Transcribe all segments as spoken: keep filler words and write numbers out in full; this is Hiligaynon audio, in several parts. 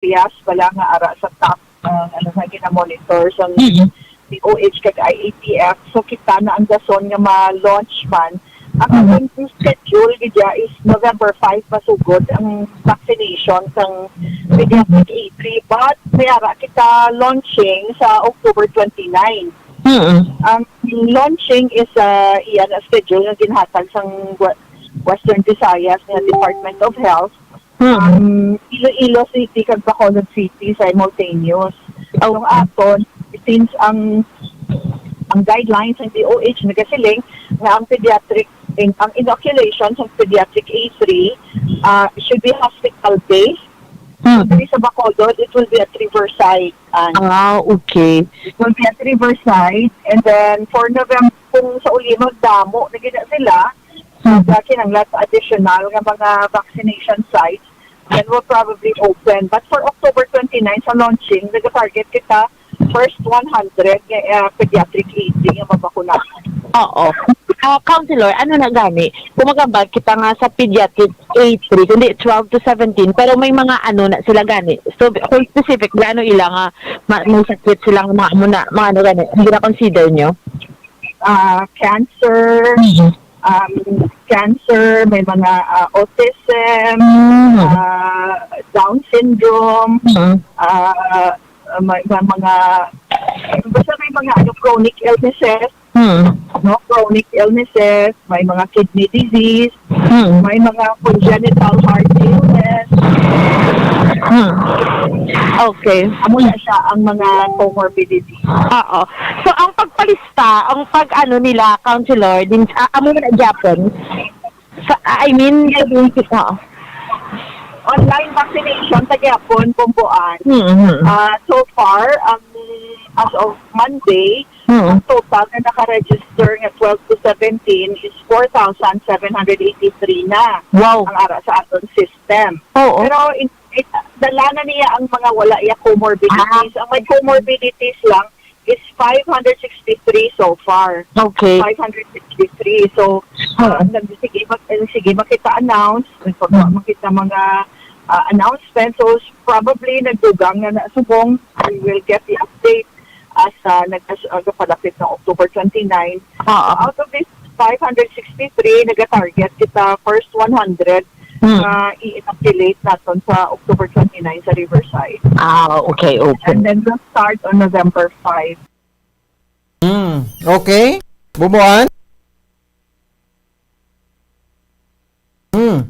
areas pala nga ara sa top, ah, ano nga gina-monitor sa Mm. D O H kag I A T F. So, kita na ang dason nga ma-launch man. Ang Mm. amon schedule gid ya is November five masugod ang vaccination sang pediatric A three. But may ara kita launching sa October twenty-nine. Mm. Ang launching is, ah, iya na schedule nga ginhatag sang Wa-, Western Visayas nga Department of Health. Hmm. Ang Iloilo City kag Bacolod City simultaneous. Okay. Ang aton, since ang, ang guidelines ng D O H nagasiling nga ang pediatric, in, ang inoculation sa pediatric A three, ah, should be hospital-based. Hmm. Diri sa Bacolod, it will be at Riverside. And Ah, okay. It will be at Riverside. And then for November, kung sa uli magdamo na gina sila, Hmm. sa kinanglan sa additional nga mga vaccination sites, then we'll probably open. But for October twenty-nine, sa launching, nag-target kita first one hundred nga, uh, pediatric A T nga mabakunahan. Oo. Ah, Counselor, ano na gani? Kumagambal kita nga sa pediatric A three, kundi twelve to seventeen, pero may mga ano na sila gani. So, kung specific, ano ila nga ma-, may sakit sila nga mga amo na, mga ano gani, hindi na consider nyo? Ah, cancer, Mm. um, cancer, may mga, ah, autism, Mm. ah, Down syndrome, Mm. ah, may, may mga, basta may mga ano, chronic illnesses, Mm. no? Chronic illnesses, may mga kidney disease, Mm. may mga congenital heart illness. Mm. Okay. Amo na siya ang mga comorbidities. Oo. So, ang pagpalista, ang pag-ano nila, counselor, din, ah, amo na gyapon. Sa, I mean, sa basic, oo. Online vaccination sa gyapon, Bomboan. Mm-hmm. Ah, so far, ang, as of Monday, Mm. ang total na naka-register nga twelve to seventeen is four thousand seven hundred eighty-three na Wow. ang ara sa aton system. Oo. Pero in, in, dala na niya ang mga wala iya comorbidities. Ah. Ang may comorbidities lang is five hundred sixty-three so far. Okay. Five hundred sixty-three. So, Oo. ah, nag-, sige, mag-, eh, sige, makita announce, pag Mm. makita mga, ah, announcement. So, s-, probably nagdugang na na subong. We will get the update as, ah, nag-, as, ah, palapit ng October twenty-nine. Oo. So, out of this five hundred sixty-three, nag-target kita first one hundred Hmm. nga i-inoculate naton sa October twenty-nine sa Riverside. Ah, okay, okay. And then we'll start on November five. Hmm, okay. Bomboan? Hmm.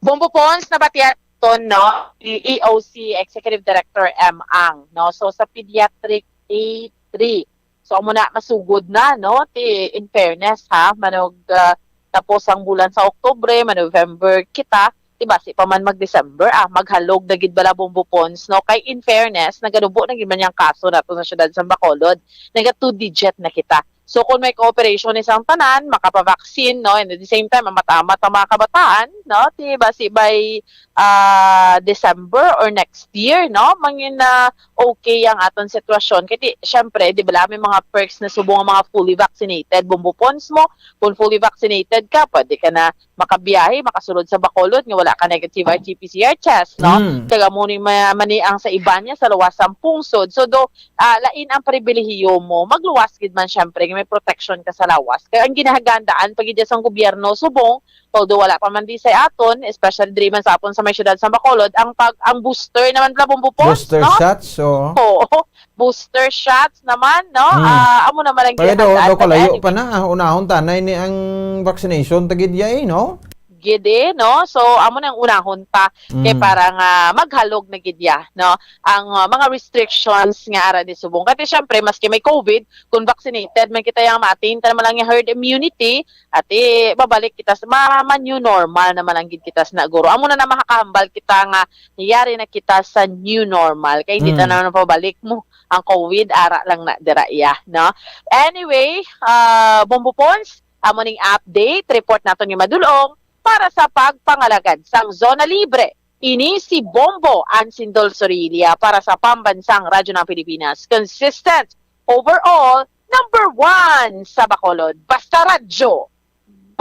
Bombo Pons, nabatian ton, no? E O C Executive Director M Ang, no? So, sa pediatric A three. So, amo na, masugod na, no? Ti, in fairness, ha, manog, ah, tapos ang bulan sa Oktubre, ma-November kita, ti basi pa man mag-December, ah, maghalog na gid bala, Bombo Pons, no? Kay in fairness, naganubo na gid man yang kaso nato sa siyudad sa Bacolod. Naga two digit na kita. So, kung may cooperation ni sang tanan, makapavaccine, no? And at the same time, amat-amat ang mga kabataan, no? Ti basi by, ah, December or next year, no? Mangin na okay ang aton sitwasyon. Kay ti, syempre, di ba, may mga perks na subong ang mga fully vaccinated. Bombo Pons mo, kung fully vaccinated ka, pwede ka na makabiyahe, makasulod sa Bacolod nga wala ka negative R T P C R test, no? Mm. Kag amo ni ma-, mani ang sa iban niya sa luwas sang pungsod. So, do, ah, lain ang pribilehiyo mo. Magluwas gid man, syempre, nga may protection ka sa lawas. Kay ang ginahagandaan pa gid sang gobyerno subong, although wala pa man di sa aton, especially diri man sa aton sa may siyudad sa Bacolod, ang pag-, ang booster naman pala, Bombo Pons, Booster no? shots, oo. Oo, booster shots naman, no? Hmm. Ah, amo naman ang Kaya daw, ginahanglan daw kalayo natin. pa na, ah, unahon tanay ni ang vaccination, tagid ya, eh, no? Gid, eh, no? So, amo nang unahon pa, kay Mm. para nga maghalog na gid ya, no? Ang, ah, mga restrictions nga ara ni subong. Kasi, syempre, maski may COVID, kung vaccinated man kita, yang ma-attain ta naman lang yung herd immunity, at, eh, babalik kita sa ma-, ma-new normal naman lang gid kita sa naguro. Amo na na makakahambal kita nga yari na kita sa new normal. Kay hindi ta Mm. na pabalik mo ang COVID, ara lang na dira iya, no? Anyway, ah, Bombo Pons, amo ning update, report naton ni Madulong para sa pagpangalagad sang Zona Libre. Ini si Bombo Ansindol Sorilla para sa Pambansang Radyo ng Pilipinas. Consistent, overall, number one sa Bacolod. Basta Radyo,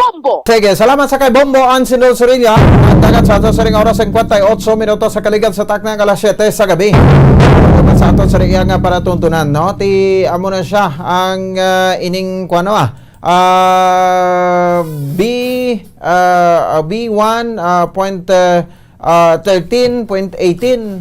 Bombo. Sige, salamat sa kay Bombo Ansin Sorilla. Nagdagan sa ato sa ring oras, singkwenta y otso minutos sa kaligad sa takna nga alas siyete sa gabi. Sa ato sa ring nga palatuntunan, no? Ti, amo na siya ang, ah, ining, kuwan, ah, ah, B, ah, ah, B one, ah, point, ah, ah, thirteen point eighteen.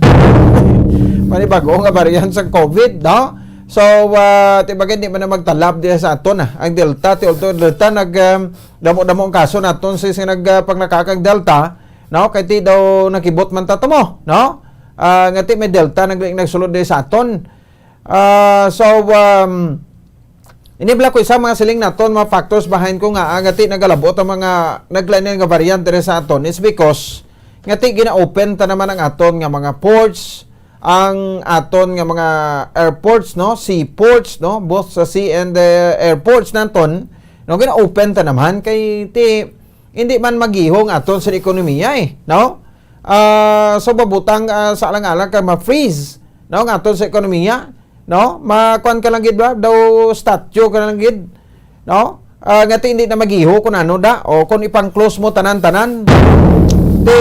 Manibago nga variant sa COVID, no? So, ah, ti bagay, di man na magtalab diya sa aton, ah. Ang Delta, ti, although Delta, nag, um, damo-damo ang kaso naton, si, si nag, ah, panglakak ang Delta, no? Kay ti daw nakibot man ta to mo, no? Ah, nga ti may Delta nag-, nagsulod diya sa aton. Ah, so, um, ini bala ko isa mga siling naton, mga factors behind ko nga, ah, nga ti nagalabot ang mga naglain nga variant diri sa aton is because nga ti gina-open ta naman ang aton nga mga ports, ang aton nga mga airports, no, seaports, no, both sa sea and the airports naton, no, gina-open ta naman kay ti hindi man magihong aton sa ekonomiya, eh, no? Ah, so mabutang, ah, sa alang-alang kay ma-freeze, no, ang aton sa ekonomiya, no? Makuan ka lang gid ba? Daw statue ka lang gid, no? Ah, nga ti hindi na magiho kung ano da, o kung ipang-close mo tanan-tanan. Ti,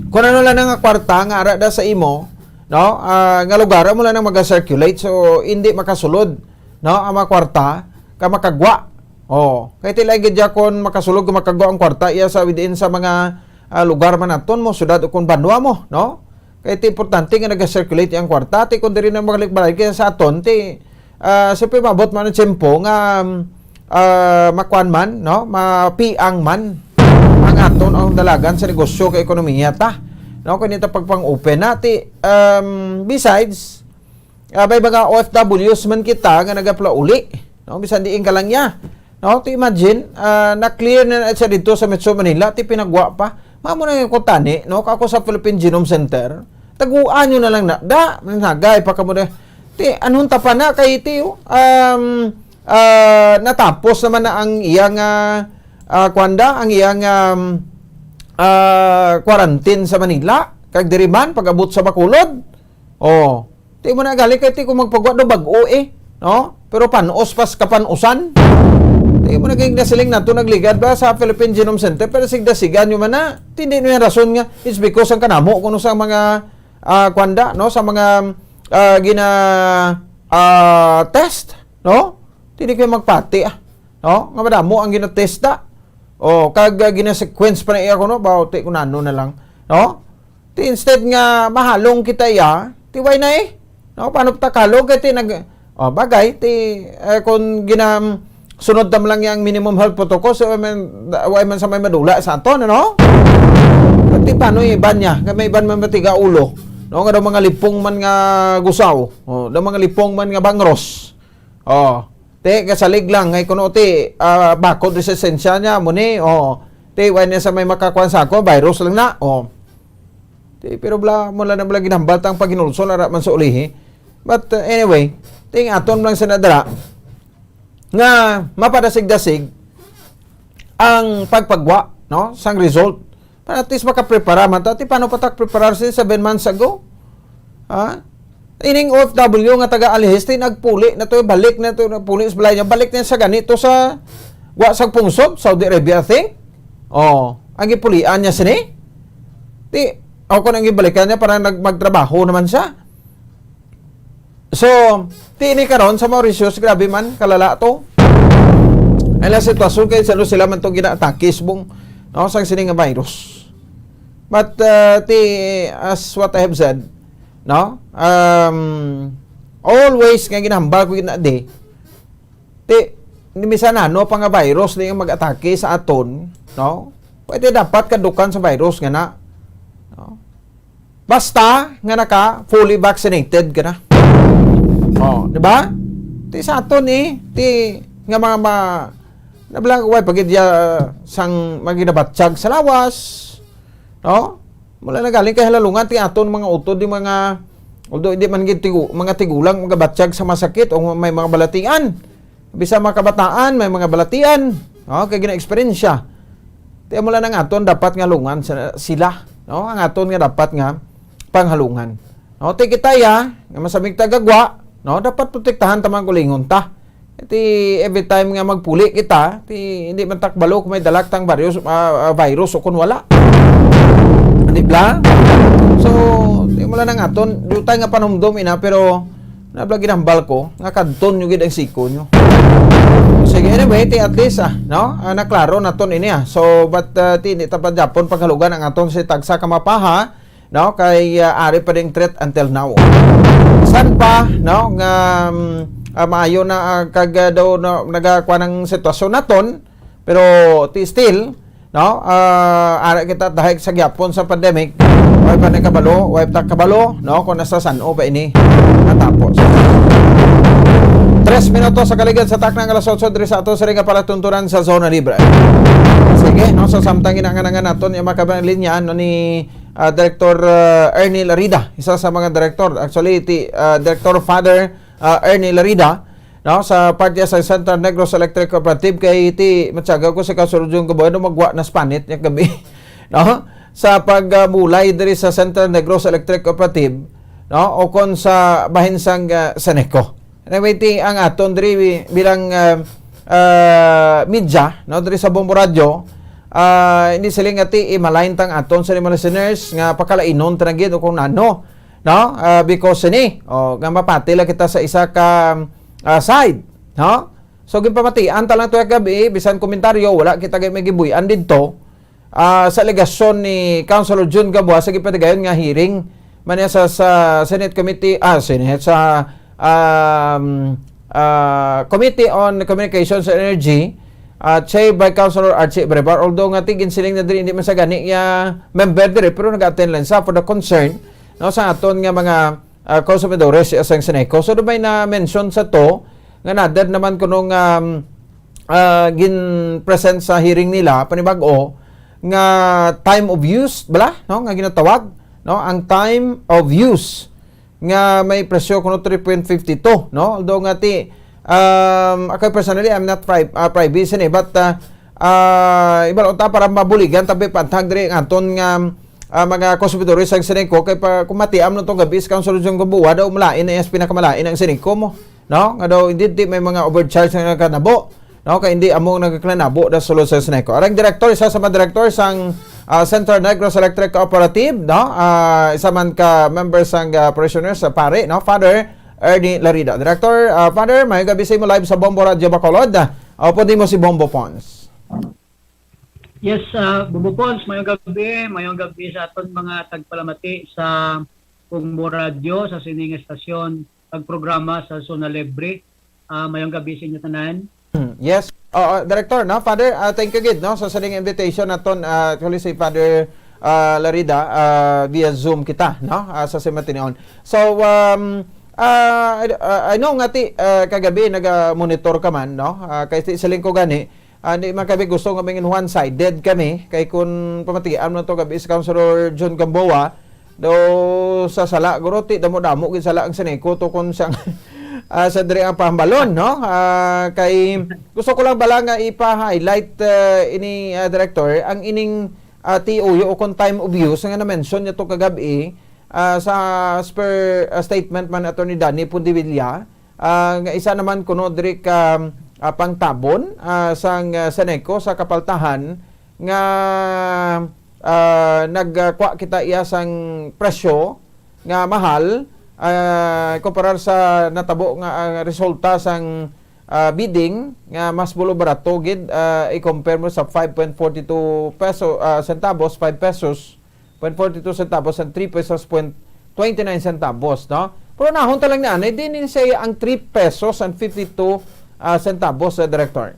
kung ano lang nga kwarta nga ara da sa imo, no? Ah, nga lugar mo lang nang maga-circulate, so hindi makasulod, no? Ang mga kwarta ka makagwa. Oh, kay ti lain gid ya kung makasulod, kung makagwa ang kwarta iya sa within sa mga, ah, lugar man naton mo, syudad o kung banwa mo, no? Kay ti importante nga naga-circulate ang kwarta, ti kung diri na magbalik-balik sa aton, ti, ah, siyempre maabot man ang tiyempo nga, um, ah, makuan man, no? Mapiang man ang aton ang dalagan sa negosyo kay ekonomiya ta. No, kung ito pagpang-open na, ti, um, besides, ah, may mga O F Ws man kita nga nagapalauli, no? Bisan diin ka lang niya. No? To imagine, ah, na-clear na na siya dito sa Metro Manila, ti pinagwa pa. Mamo na yung kutani, no? Kako sa Philippine Genome Center, taguan nyo na lang na, da, nanagay pa kamo na. Ti, anong tapa na kay ti, oh? Um, ah, natapos naman na ang iyang, ah, ah, kwanda, ang iyang, um, ah, quarantine sa Manila. Kag diri man, pag-abot sa Bacolod, oh, ti mo na gali kay ti kung magpagwa do bag-o eh, no? Pero panos pas kapanusan. Ti mo na kay nasiling nato nagligad ba sa Philippine Genome Center, pero sigdasigan nyo man na. Ti hindi nyo yung rason nga it's because ang kanamo kuno sa mga, ah, kwanda, no? Sa mga, ah, gina, ah, test, no? Ti di kayo magpati, ah. No? Nga madamo ang ginatesta. O, kag, ah, gina-sequence pa na iya kuno, ba, ti kung ano na lang, no? Ti instead nga mahalong kita iya, ti why na eh? No, paano ta kalog kay ti nag, oh, bagay, ti, eh, kung gina-, sunod tam lang yang minimum health protocol, so, I mean, why man sa may madula sa aton, ano? Ti paano yung iban niya? Kay may iban man matiga ulo. No, nga daw mga lipong man nga gusaw. Oh, daw mga lipong man nga bangros. Oh, ti, kasalig lang, ngay kuno ti, ah, bakod sa esensya niya, mo ni, oh, ti, why niya sa may makakuan sa ako, virus lang na, oh. Ti, pero bla, mula na bla ginambal tang paghinulsol, ara man sa ulihi. But, uh, anyway, ting aton lang sa nadara, nga mapadasig-dasig ang pagpagwa, no, sang result. Para at least makaprepara man ta. Ti paano pa tak preparar sa seven months ago? Ha? Ining O F W nga taga Alihis, ti nagpuli na to, balik na to, nagpuli sa balay niya, balik na sa ganito sa wa sa pungsod, Saudi Arabia, I think. Oh, ang gipulian niya sini. Ti, o kung ang gibalikan niya, parang nag-, magtrabaho naman siya. So, ti ini karon sa Mauritius, grabe man, kalala to. Ang ilang sitwasyon kay sila, sila man to ginaatake subong, no, sang sini nga virus. But, uh, ti, as what I have said, no, um, always nga ginahambal ko gina-, di, ti, ni misan ano pa nga virus na yung mag-atake sa aton, no? Pwede dapat kadukan sa virus nga na, no? Basta nga naka fully vaccinated ka na. Oh, di ba? Ti sa aton eh, ti nga mga ma-, nabla-, way pa gid ya sang maginabatyag sa lawas. No? Mula na galing kay halalungan ti aton mga utod, di mga, although di man gid tigu-, mga tigulang magabatyag sa masakit o may mga balatian. Bisan mga kabataan, may mga balatian, no? Kay gina-eksperyensya. Ti amo lang ang aton dapat nga lungan sa, sila, no? Ang aton nga dapat nga panghalungan. No? Ti kita ya, nga masamig tagagwa, no? Dapat protektahan ta man kulingon ta. Ti every time nga magpuli kita, ti hindi man ta kabalo kung may dala kitang virus, ah, ah, virus o kung wala. Di ba? So, di mo lang nang aton, dutay nga panumdom ina, pero nabla ginambal ko, nga kadton nyo gid ang siko nyo. Sige, anyway, ti at least, ah, no? Ah, naklaro naton ini, ah. So, but, ah, ti, hindi ta pa Japon paghalugan ang aton si tagsa ka mapaha, no? Kay, ah, ari pa ding threat until now. San pa, no, nga, um, ah, maayo na, ah, kag, ah, daw na, nagakuha ng sitwasyon naton, pero ti still, no, ah, ari kita dahil sa gyapon sa pandemic, way pa ni kabalo, way ta kabalo, no, kung nasa san-o pa ini natapos. Tres minutos sa kaligad sa taknang alas otso diri sa ato sa ring nga palatuntunan sa Zona Libre. Sige, no, sa samtang ginanganangan naton yung mga kabayan linya, no, ni ah, Director, ah, Ernie Larida, isa sa mga director. Actually, ti, ah, Director Father, ah, Ernie Larida, no, sa parte sa Central Negros Electric Cooperative, kay ti matyaga ko si Councilor Jun Gaboy, no, magwa na spanit niya gabi, no, sa pagmulay diri sa Central Negros Electric Cooperative, no, o kon sa bahin sang, ah, Seneco. Anyway, ti ang aton diri bilang, ah, ah, media, no, diri sa Bombo Radyo, ah, hindi sila nga ti i-malign tang aton sa mga listeners nga pakalainon ta na gid o kung nano, no? Ah, because sini, oh, nga mapati lang kita sa isa ka, ah, side, no? So, ginpamatian ta lang to gabi, bisan komentaryo, wala kita kay may gibuy-an didto. Ah, sa alegasyon ni Councilor Jun Gamboa sa gipatigayon nga hearing man niya sa, sa Senate Committee, ah, Senate, sa, um, ah, Committee on Communications and Energy, ah, chaired by Councilor Archie Brebar, although nga ti ginsiling na diri, hindi man sa gani nga member diri, pero nag-attend lang sa for the concern, no, sa aton nga mga, ah, konsumidores sa Seneco. So, may na-mention sa to, nga nader naman kuno nga, um, ah, gin-present sa hearing nila, panibag-o, nga time of use, bala, no, nga ginatawag, no, ang time of use nga may presyo kuno three point fifty two, no? Although nga ti, um, ako personally, I'm not pri-, ah, privy sini, but, ah, ah, ibalo ta para mabuligan, tabi pantag diri ang aton nga, ah, mga konsumidores sa Seneco, kay pa, kung matiam na to gabi sa Council Region Gamboa, daw malain na yung pinakamalain ang Seneco mo, no? Nga daw, hindi, di may mga overcharge na nagkanabo, no? Kay hindi among nagkaklanabo na sulod sa Seneco. Arang direktor, isa sa mga direktor sang, ah, Central Negros Electric Cooperative, no? Ah, isa man ka member sang, ah, parishioners sa pare, no? Father Ernie Larida. Director, ah, Father, may gabi sa imo live sa Bombo Radio Bacolod. Ah, upod nimo si Bombo Pons. Yes, ah, Bombo Pons, mayong gabi, mayong gabi sa aton mga tagpalamati sa Bombo Radio, sa sining estasyon, pagprograma sa Zona Libre. Ah, mayong gabi sa inyo tanan. Hmm, yes. Oo, Director, no? Father, ah, thank you gid, no, sa sining invitation naton, ah, actually si Father, ah, Larida, ah, via Zoom kita, no? Ah, sa Simatinion. So, um, ah, I, ah, I know nga ti, ah, kagabi naga-monitor ka man, no? Ah, kay ti siling ko gani, ah, di man kami gusto nga mangin one-sided kami, kay kun pamatian man to gabi si Councilor John Gamboa, do sa sala, guro, ti damo-damo gid sala ang Seneco to kun siyang, ah, sa diri ang pahambalon, no? Ah, kay gusto ko lang bala nga ipa-highlight, ah, ini, ah, Director, ang ining, ah, T O U o kung time of use nga na-mention niya to kagabi, ah, sa as per, ah, statement man Attorney Danny Pundivilla, ah, nga isa naman kuno diri ka, ah, pangtabon, ah, sang, ah, Seneco sa kapaltahan nga, ah, nagkuha kita iya sang presyo nga mahal, ah, kumparar sa natabo nga, ah, resulta sang, ah, bidding nga mas bulo barato gid, ah, i-compare mo sa five point forty two peso, ah, centavos, five pesos, point forty two centavos and three pesos point twenty nine centavos, no? Pero nahon ta lang ni anay, din ni siya ang three pesos and fifty two, ah, centavos, ah, Director.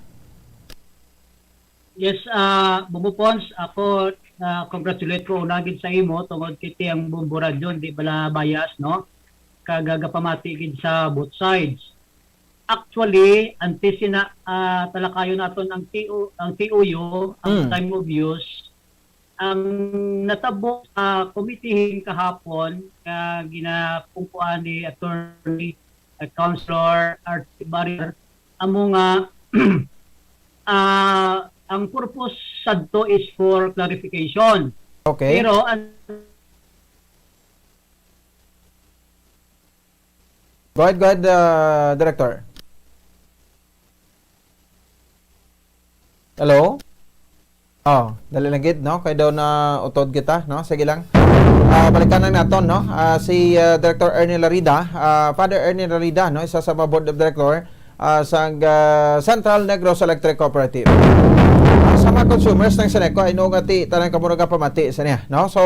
Yes, ah, Bombo Pons, ako, ah, congratulate ko una gid sa imo tungod kay ti ang Bombo Radyo, di bala bias, no? Kag gapamati gid sa both sides. Actually, antes sina, ah, talakayon naton ang T O, ang T O U, ang Mm. time of use, ang natabo sa committee hearing kahapon nga ginapungkuan ni Attorney, uh, Councilor Archie Barrier, amo nga, ah, ang purpose sadto is for clarification. Okay. Pero ang Go ahead, go ahead, uh, Director. Hello? Oh, dali lang gid, no? Kay daw na utod kita, no? Sige lang. Ah, balikan lang naton, no? Ah, si, ah, Director Ernie Larida, ah, Father Ernie Larida, no? Isa sa mga board of director, ah, sang, ah, Central Negros Electric Cooperative. Ah, sa mga consumers ng Seneco, ay no nga ti, tanan ka mura ka pamati sa niya, no? So,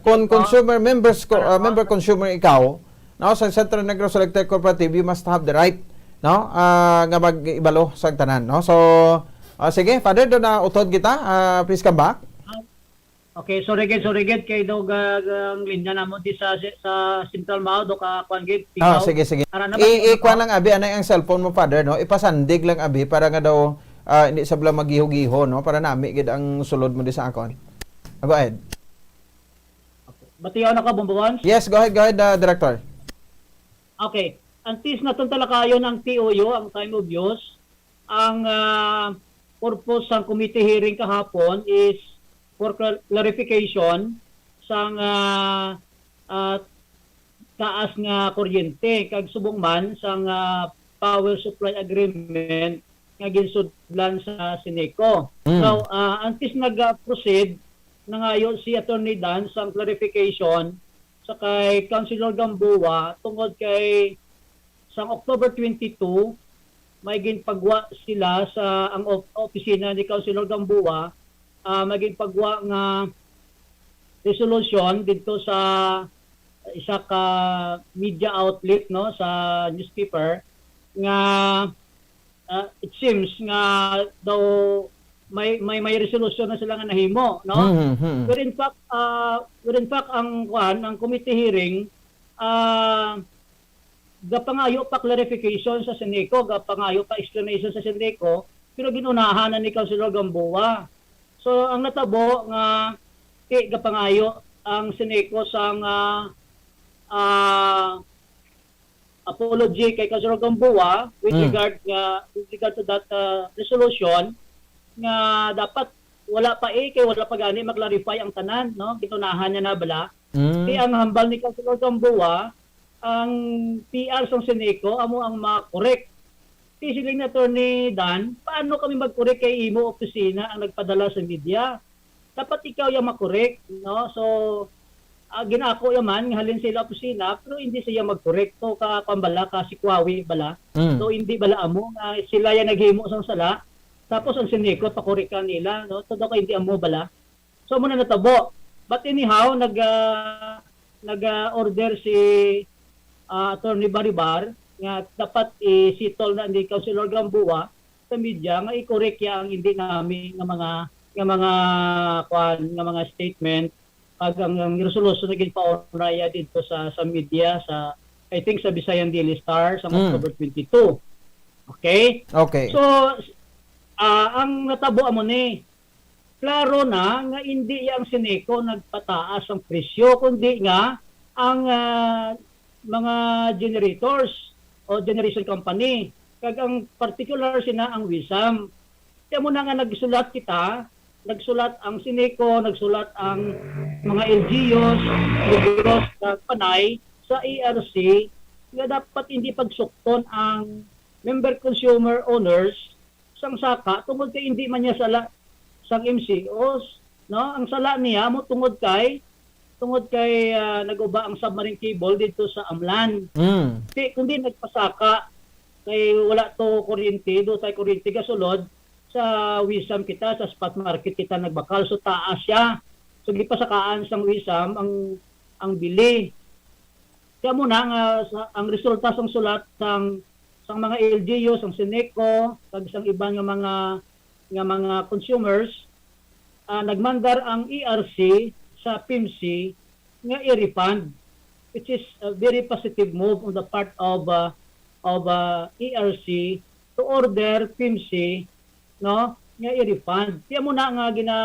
kung consumer members ko, ah, member consumer ikaw, no, sa Central Negros Electric Cooperative, you must have the right, no, ah, nga mag-ibalo sa tanan, no? So, ah, sige, Father, do na utod kita. Ah, please come back. Okay, sorry gid, sorry gid kay daw ga- ga- ang linya namo di sa sa Central Mao do ka kuan gid Ah, pigaw. sige, sige. Ara na ba I, yung i kuan ano? lang abi, anay ang cellphone mo, Father, no? Ipasandig lang abi para nga daw ah, hindi sabla magiho-giho, no? Para nami gid ang sulod mo di sa akon. Ah, go ahead. Batiyaw na ka, Bombowans? Yes, go ahead, go ahead, ah, Director. Okay. Antes naton talakayon ang T O U, ang time of use, ang ah, purpose sang committee hearing kahapon is for clar- clarification sang ah, ah, taas nga kuryente kag subong man sang ah, power supply agreement nga ginsudlan sa Seneco. Mm. Now, ah, antes nag-proceed, nangayo si Attorney Dan sang clarification sa kay Councilor Gamboa tungod kay sang October twenty-two, may ginpagwa sila sa ang op- opisina ni Councilor Gamboa, ah, may ginpagwa nga resolution dito sa isa ka media outlet, no, sa newspaper nga ah, it seems nga daw may may may resolution na sila nga nahimo, no? Mhm, mhm. Where in fact, ah, where in fact ang kuan, ang committee hearing, ah, gapangayo pa clarification sa Seneco, gapangayo pa explanation sa Seneco, pero ginunahan na ni Councilor Gamboa. So ang natabo nga ti gapangayo ang Seneco sang ah, ah, apology kay Councilor Gamboa with Mm. regard nga with regard to that uh, resolution nga dapat wala pa eh kay wala pa gani ma-clarify ang tanan, no? Ginunahan niya na bala. Mm. Kay ang hambal ni Councilor Gamboa, ang P R sang Seneco amo ang ma-correct. Kay siling ni Attorney Dan, paano kami mag-correct kay imo opisina ang nagpadala sa media? Dapat ikaw yung ma-correct, no? So, ah, ginako yaman nga halin sila opisina pero hindi siya mag-correct to ka pambala ka si Kuawi bala. Mm. So hindi bala amo nga sila yung naghimo sang sala tapos ang Seneco pakorek ka nila, no? So daw hindi amo bala. So mo na natabo. But anyhow, nag ah, nag-order si ah, Attorney Baribar nga dapat i-settle na ni Councilor Gamboa sa media nga i-correct ya ang hindi nami nga mga nga mga kwan nga mga statement pag ang, ang resolution na ginpauna ya dito sa sa media sa I think sa Visayan Daily Star sa Mm. October twenty-two. Okay? Okay. So ah, ang natabo amo ni klaro na nga hindi ang Seneco nagpataas ang presyo kundi nga ang ah, mga generators o generation company kag ang particular sina ang Wisam. Kaya mo na nga nagsulat kita, nagsulat ang Sineco, nagsulat ang mga L G Us, Negros, kag Panay sa E R C nga dapat hindi pagsukton ang member consumer owners sang saka tungod kay hindi man niya sala sang M C Os, no? Ang sala niya mo tungod kay tungod kay ah, nag-uba ang submarine cable dito sa Amlan. Mm. Di, kundi nagpasaka kay wala to kuryente, do tay kuryente gasulod sa Wisam kita, sa spot market kita nagbakal, so taas siya. So gipasakaan sang Wisam ang ang bili. Kaya mo na nga sa, ang resulta sang sulat sang sang mga L G U, sang Seneco, kag sang iban nga mga nga mga consumers, ah, nagmandar ang E R C sa PIMC nga i-refund, which is a very positive move on the part of uh, of uh, E R C to order PIMC, no, nga i-refund. Kaya mo na nga gina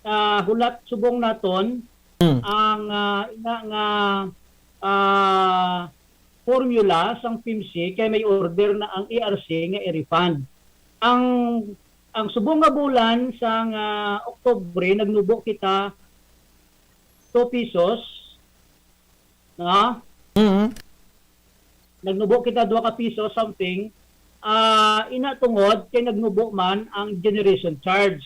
ah, hulat subong naton Mm. ang ah, ina nga ah, formula sang PIMC kay may order na ang E R C nga i-refund. Ang ang subong nga bulan sang ah, Oktubre nagnubo kita two pesos, no? Mm. Nagnubo kita dua ka piso something. Ah, ina tungod kay nagnubo man ang generation charge,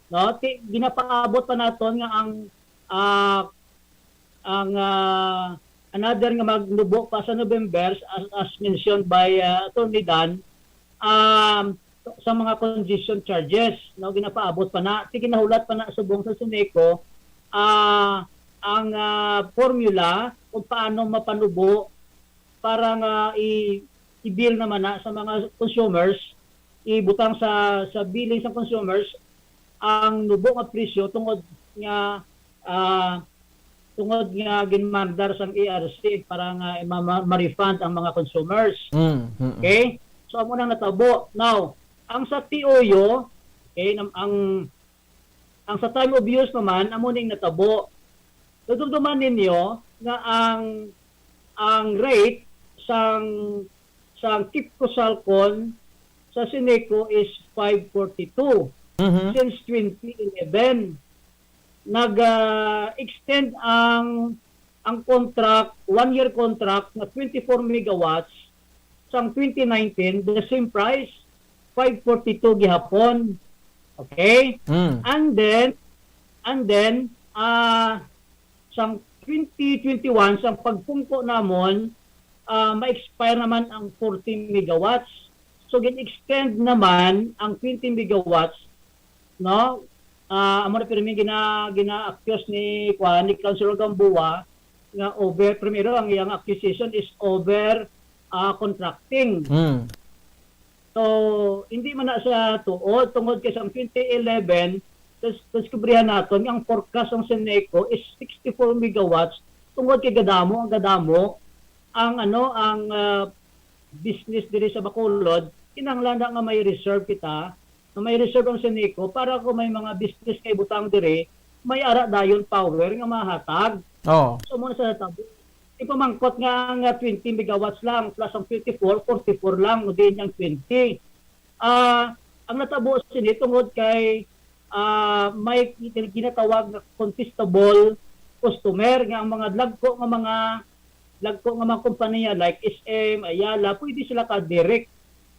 no? Ti-, ginapaabot pa naton nga ang, ah, ang, ah, another nga magnubo pa sa November, as, as mentioned by, ah, Attorney Dan, um, sa mga congestion charges, no, ginapaabot pa na. Ti ginahulat pa na subong sa Seneco, ah, ang, ah, formula kung paano mapanubo para nga i-, i-bill naman na sa mga consumers, ibutang sa, sa billing sa consumers ang nubo nga presyo tungod nga, ah, tungod nga ginmandar sang E R C para nga ma-, ma-, ma-refund ang mga consumers. Mm, mm. Okay? So, amo nang natabo. Now, ang sa T O U, okay, nam-, ang, ang sa time of use naman, amo ning natabo. Nadumduman ninyo nga ang, ang rate sang, sang KEPCO-SALCON sa Seneco is five forty-two Mhm. since twenty eleven. Nag, ah, extend ang, ang contract, one-year contract nga twenty-four megawatts sang twenty nineteen, the same price, five forty-two gihapon. Okay? Mm. And then, and then, ah, sang twenty twenty-one, sang pagpungko namon, ah, ma-expire naman ang forty megawatts. So, gin-extend naman ang twenty megawatts, no? Ah, amo na pirmi gina-, gina-accuse ni, kuwan, ni Councilor Gamboa nga over, primero, ang iyang accusation is over, ah, contracting. Mm. So, hindi man na siya tuod, tungod kay sa twenty eleven, dis-, diskubrihan naton nga ang forecast sang Seneco is sixty-four megawatts, tungod kay gadamo, ang gadamo, ang, ano, ang, ah, business diri sa Bacolod, kinahanglan na nga may reserve kita, nga may reserve ang Seneco para kung may mga business kay butang diri, may ara dayon power nga mahatag. Oo. So, mo na sa tabo. Ipamangkot nga ang, ah, twenty megawatts lang plus ang twenty-four, forty-four lang, o di niyang twenty. Ah, ang natabo sini tungod kay, ah, may gin-, ginatawag nga contestable customer nga ang mga dagko nga mga, dagko nga mga kompanya like S M, Ayala, pwede sila ka-direct,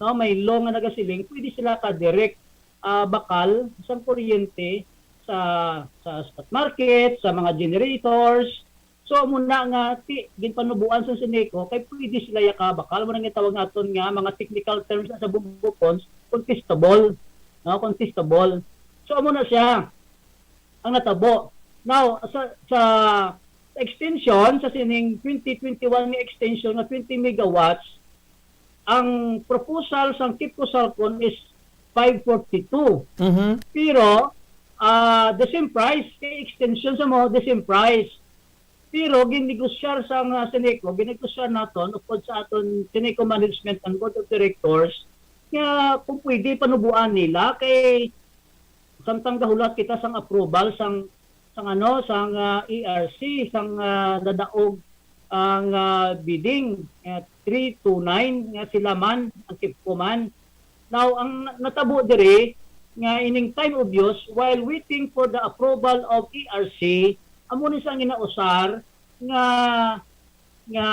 no? May law nga nagasiling, pwede sila ka-direct, ah, bakal sang kuryente sa, sa spot market, sa mga generators. So, amo na nga ti-, ginpanubuan sa Seneco, kay pwede sila yakabakal. Amo na nga tawag naton nga mga technical terms sa Bumbo Ponds, contestable. No? Contestable. So, amo na siya ang natabo. Now, sa, sa extension, sa sining twenty twenty-one nga extension nga twenty megawatts, ang proposal sang KEPCO-SALCON is five forty-two. Mhm. Pero, ah, the same price, kay extension sa mo, the same price. Pero ginnegosyar sang, ah, Seneco, ginnegosyar naton, upod sa aton Seneco Management and Board of Directors, nga kung pwede panubuan nila, kay samtang gahulat kita sang approval sang, sang ano, sang, ah, E R C, sang, ah, nadaog ang, ah, bidding, ah, three two nine nga sila man, ang KEPCO man. Now, ang natabo diri nga ining time of use, while waiting for the approval of E R C, amo ni sang ginausar nga, nga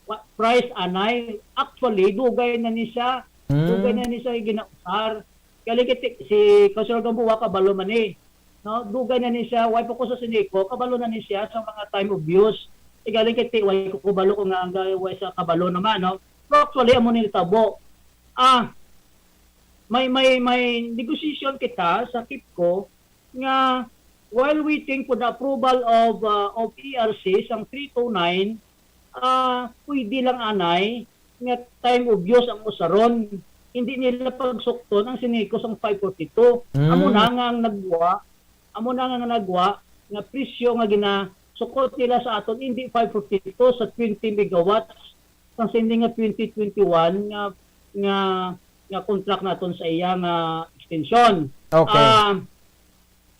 wa-, price anay. Actually, dugay na ni siya. Hmm. Dugay na ni siya ginausar. Kaya kiti-, si Councilor Gamboa kabalo man ni. No, dugay na ni siya, way pa ko sa Seneco, kabalo na ni siya sa mga time of use. Igaling kay ti-, way ko kabalo kung nga ang ga-, way sa kabalo naman, no? Pero actually, amo ni tabo. Ah, may, may, may negosasyon kita sa KEPCO nga while waiting for the approval of, uh, of E R C sang three two nine, ah, pwede lang anay nga time of use ang usaron. Hindi nila pagsukton ang Seneco sang five forty-two. Mm. Amo na nga ang nagwa, amo na nga nagwa nga presyo nga ginasukot nila sa aton, hindi five forty-two sa twenty megawatts, sang sini nga twenty twenty-one nga, nga, nga contract naton sa iya nga extension. Okay. Ah,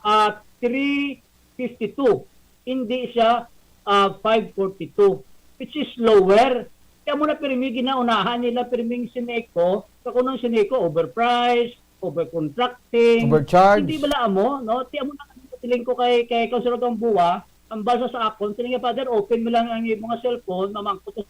ah, three fifty-two. Hindi siya, ah, five forty-two, which is lower. Kaya mo na pirmi ginaunahan nila pirming Seneco, kakunong Seneco, overpriced, overcontracting. Overcharge. Hindi bala amo, no? Ti amo na ang siling ko kay, kay Councilor Gamboa, ang balsa sa akon, siling niya, "Father, open mo lang ang imong mga cellphone, mamangkot."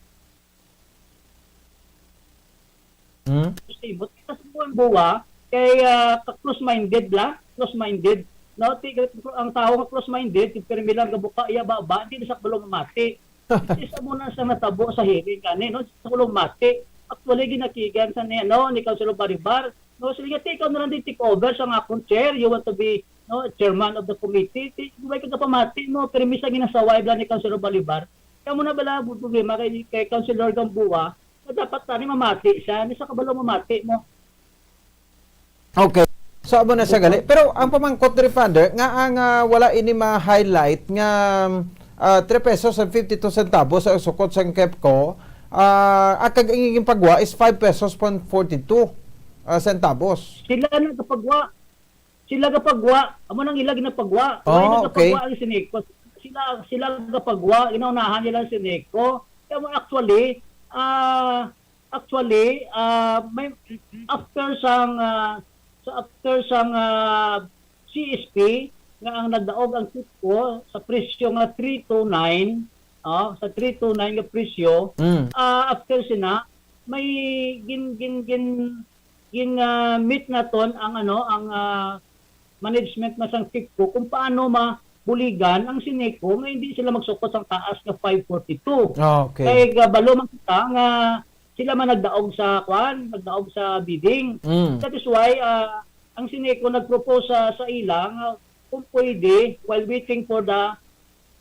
Hmm? Sa imo, sa buwan buwa, kay ah, ka close-minded la, close-minded. No, ti ang tao nga close-minded, kung pirmi lang gabuka iya baba, hindi na sa kabalo mamati. Which is amo na sa natabo sa hearing kani, no? Sa kabalo mamati. Actually, ginakigan sa ni, ano, ni Councilor Baribar. No, sige, ikaw na lang din take over sa nga akong chair. You want to be, no, chairman of the committee. Ti, way ka kapamati mo, pirmi sa ginasaway bala ni Councilor Balibar. Kamo na bala ang problema kay, kay Councilor Gamboa, na dapat tani mamati siya, ni sa kabalo mamati mo. Okay. So, amo na siya gali. Pero ang pamangkot diri, Father, nga ang ah, wala ini ma-highlight nga ah, three pesos and fifty-two centavos sa sukot sa Kepco, ah, ang kag-, ang pagwa is five pesos point forty-two ah, centavos. Sila na kapagwa. Sila gapagwa. Amo nang ila ginapagwa. Wala Oh, okay. Gapagwa ang Sineco. Sila, sila gapagwa. Ginaunahan nila ang Sineco. Kaya mo, actually, ah, actually, ah, may, after sang, ah, sa after sang ah, C S P, nga ang nagdaog ang Kepco sa presyo nga three two nine, oh, sa three two nine nga presyo, Mm. Ah, after sina, may gin, gin, gin, gin, ah, meet naton ang, ano, ang, ah, management na sang Kepco kung paano mabuligan ang Sineco nga hindi sila magsukot sang taas nga five forty-two. Ah, okay. Kay kabalo man kita nga sila man nagdaog sa, kwan, nagdaog sa bidding. Mm. That is why, ah, ang Sineco nag-propose sa, sa ila nga kung pwede, while waiting for the,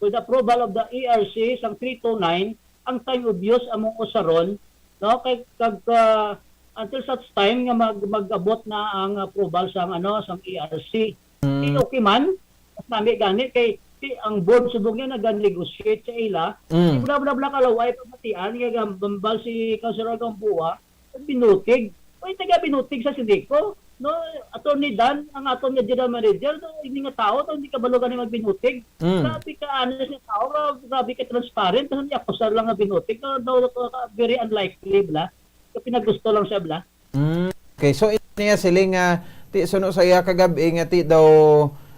for the approval of the E R C sang three two nine, ang time of use among usaron, no? Kay, kag, ah, until such time nga mag-, mag-abot na ang approval sang, ano, sang E R C. Mm. Di okay man, mas nami gani kay, ti, ang board subong niya nag-negotiate sa ila. Mm. Di bla, bla, bla, kalaway pamatian nga gambal si Councilor Gamboa, binutig. Uy, taga binutig sa Sineco. No, Attorney Dan, ang aton nga general manager, no, hindi nga tao, to, hindi kabalo gani magbinutig. Mm. Grabe ka honest nga tao, gra-, grabe ka transparent, tapos niya akusar lang nga binutig, no, no, no, very unlikely, bla. Kaya pinagusto lang siya, bla. Mm. Okay, so ini niya siling nga ti suno sa iya kagab-i nga ti daw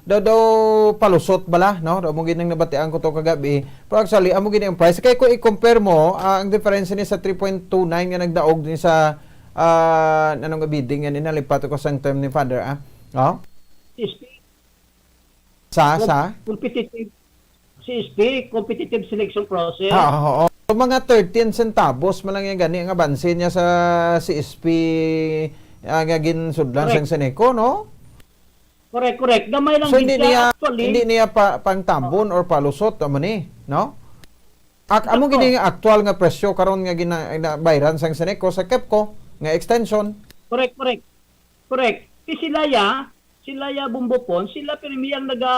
daw daw palusot bala, no? Daw mo ginang nabatian ko to kagab-i. Pero actually, amo gini ang price. Kay kung i-compare mo, ah, ang difference ni sa three point two nine nga nagdaog ni sa ah, nanong bidding nga ni nalipat ko sang term ni Father, ah. Oh? Sa, sa? Competitive, C S P, competitive selection process. Ah, oo. So, mga thirteen centavos man lang yung gani nga bansin niya sa C S P ah, nga ginsudlan sang Sineco, no? Correct, correct. Gamay lang. So, hindi niya, actually, hindi niya pa, pangtambon or palusot, amo ni, no? Ak amo gini nga aktual nga presyo karon nga gina, ginabayran sang Sineco sa Kepco nga extension. Correct, correct. Correct. Ti sila ya, sila ya bumbupon, sila pirmi ang naga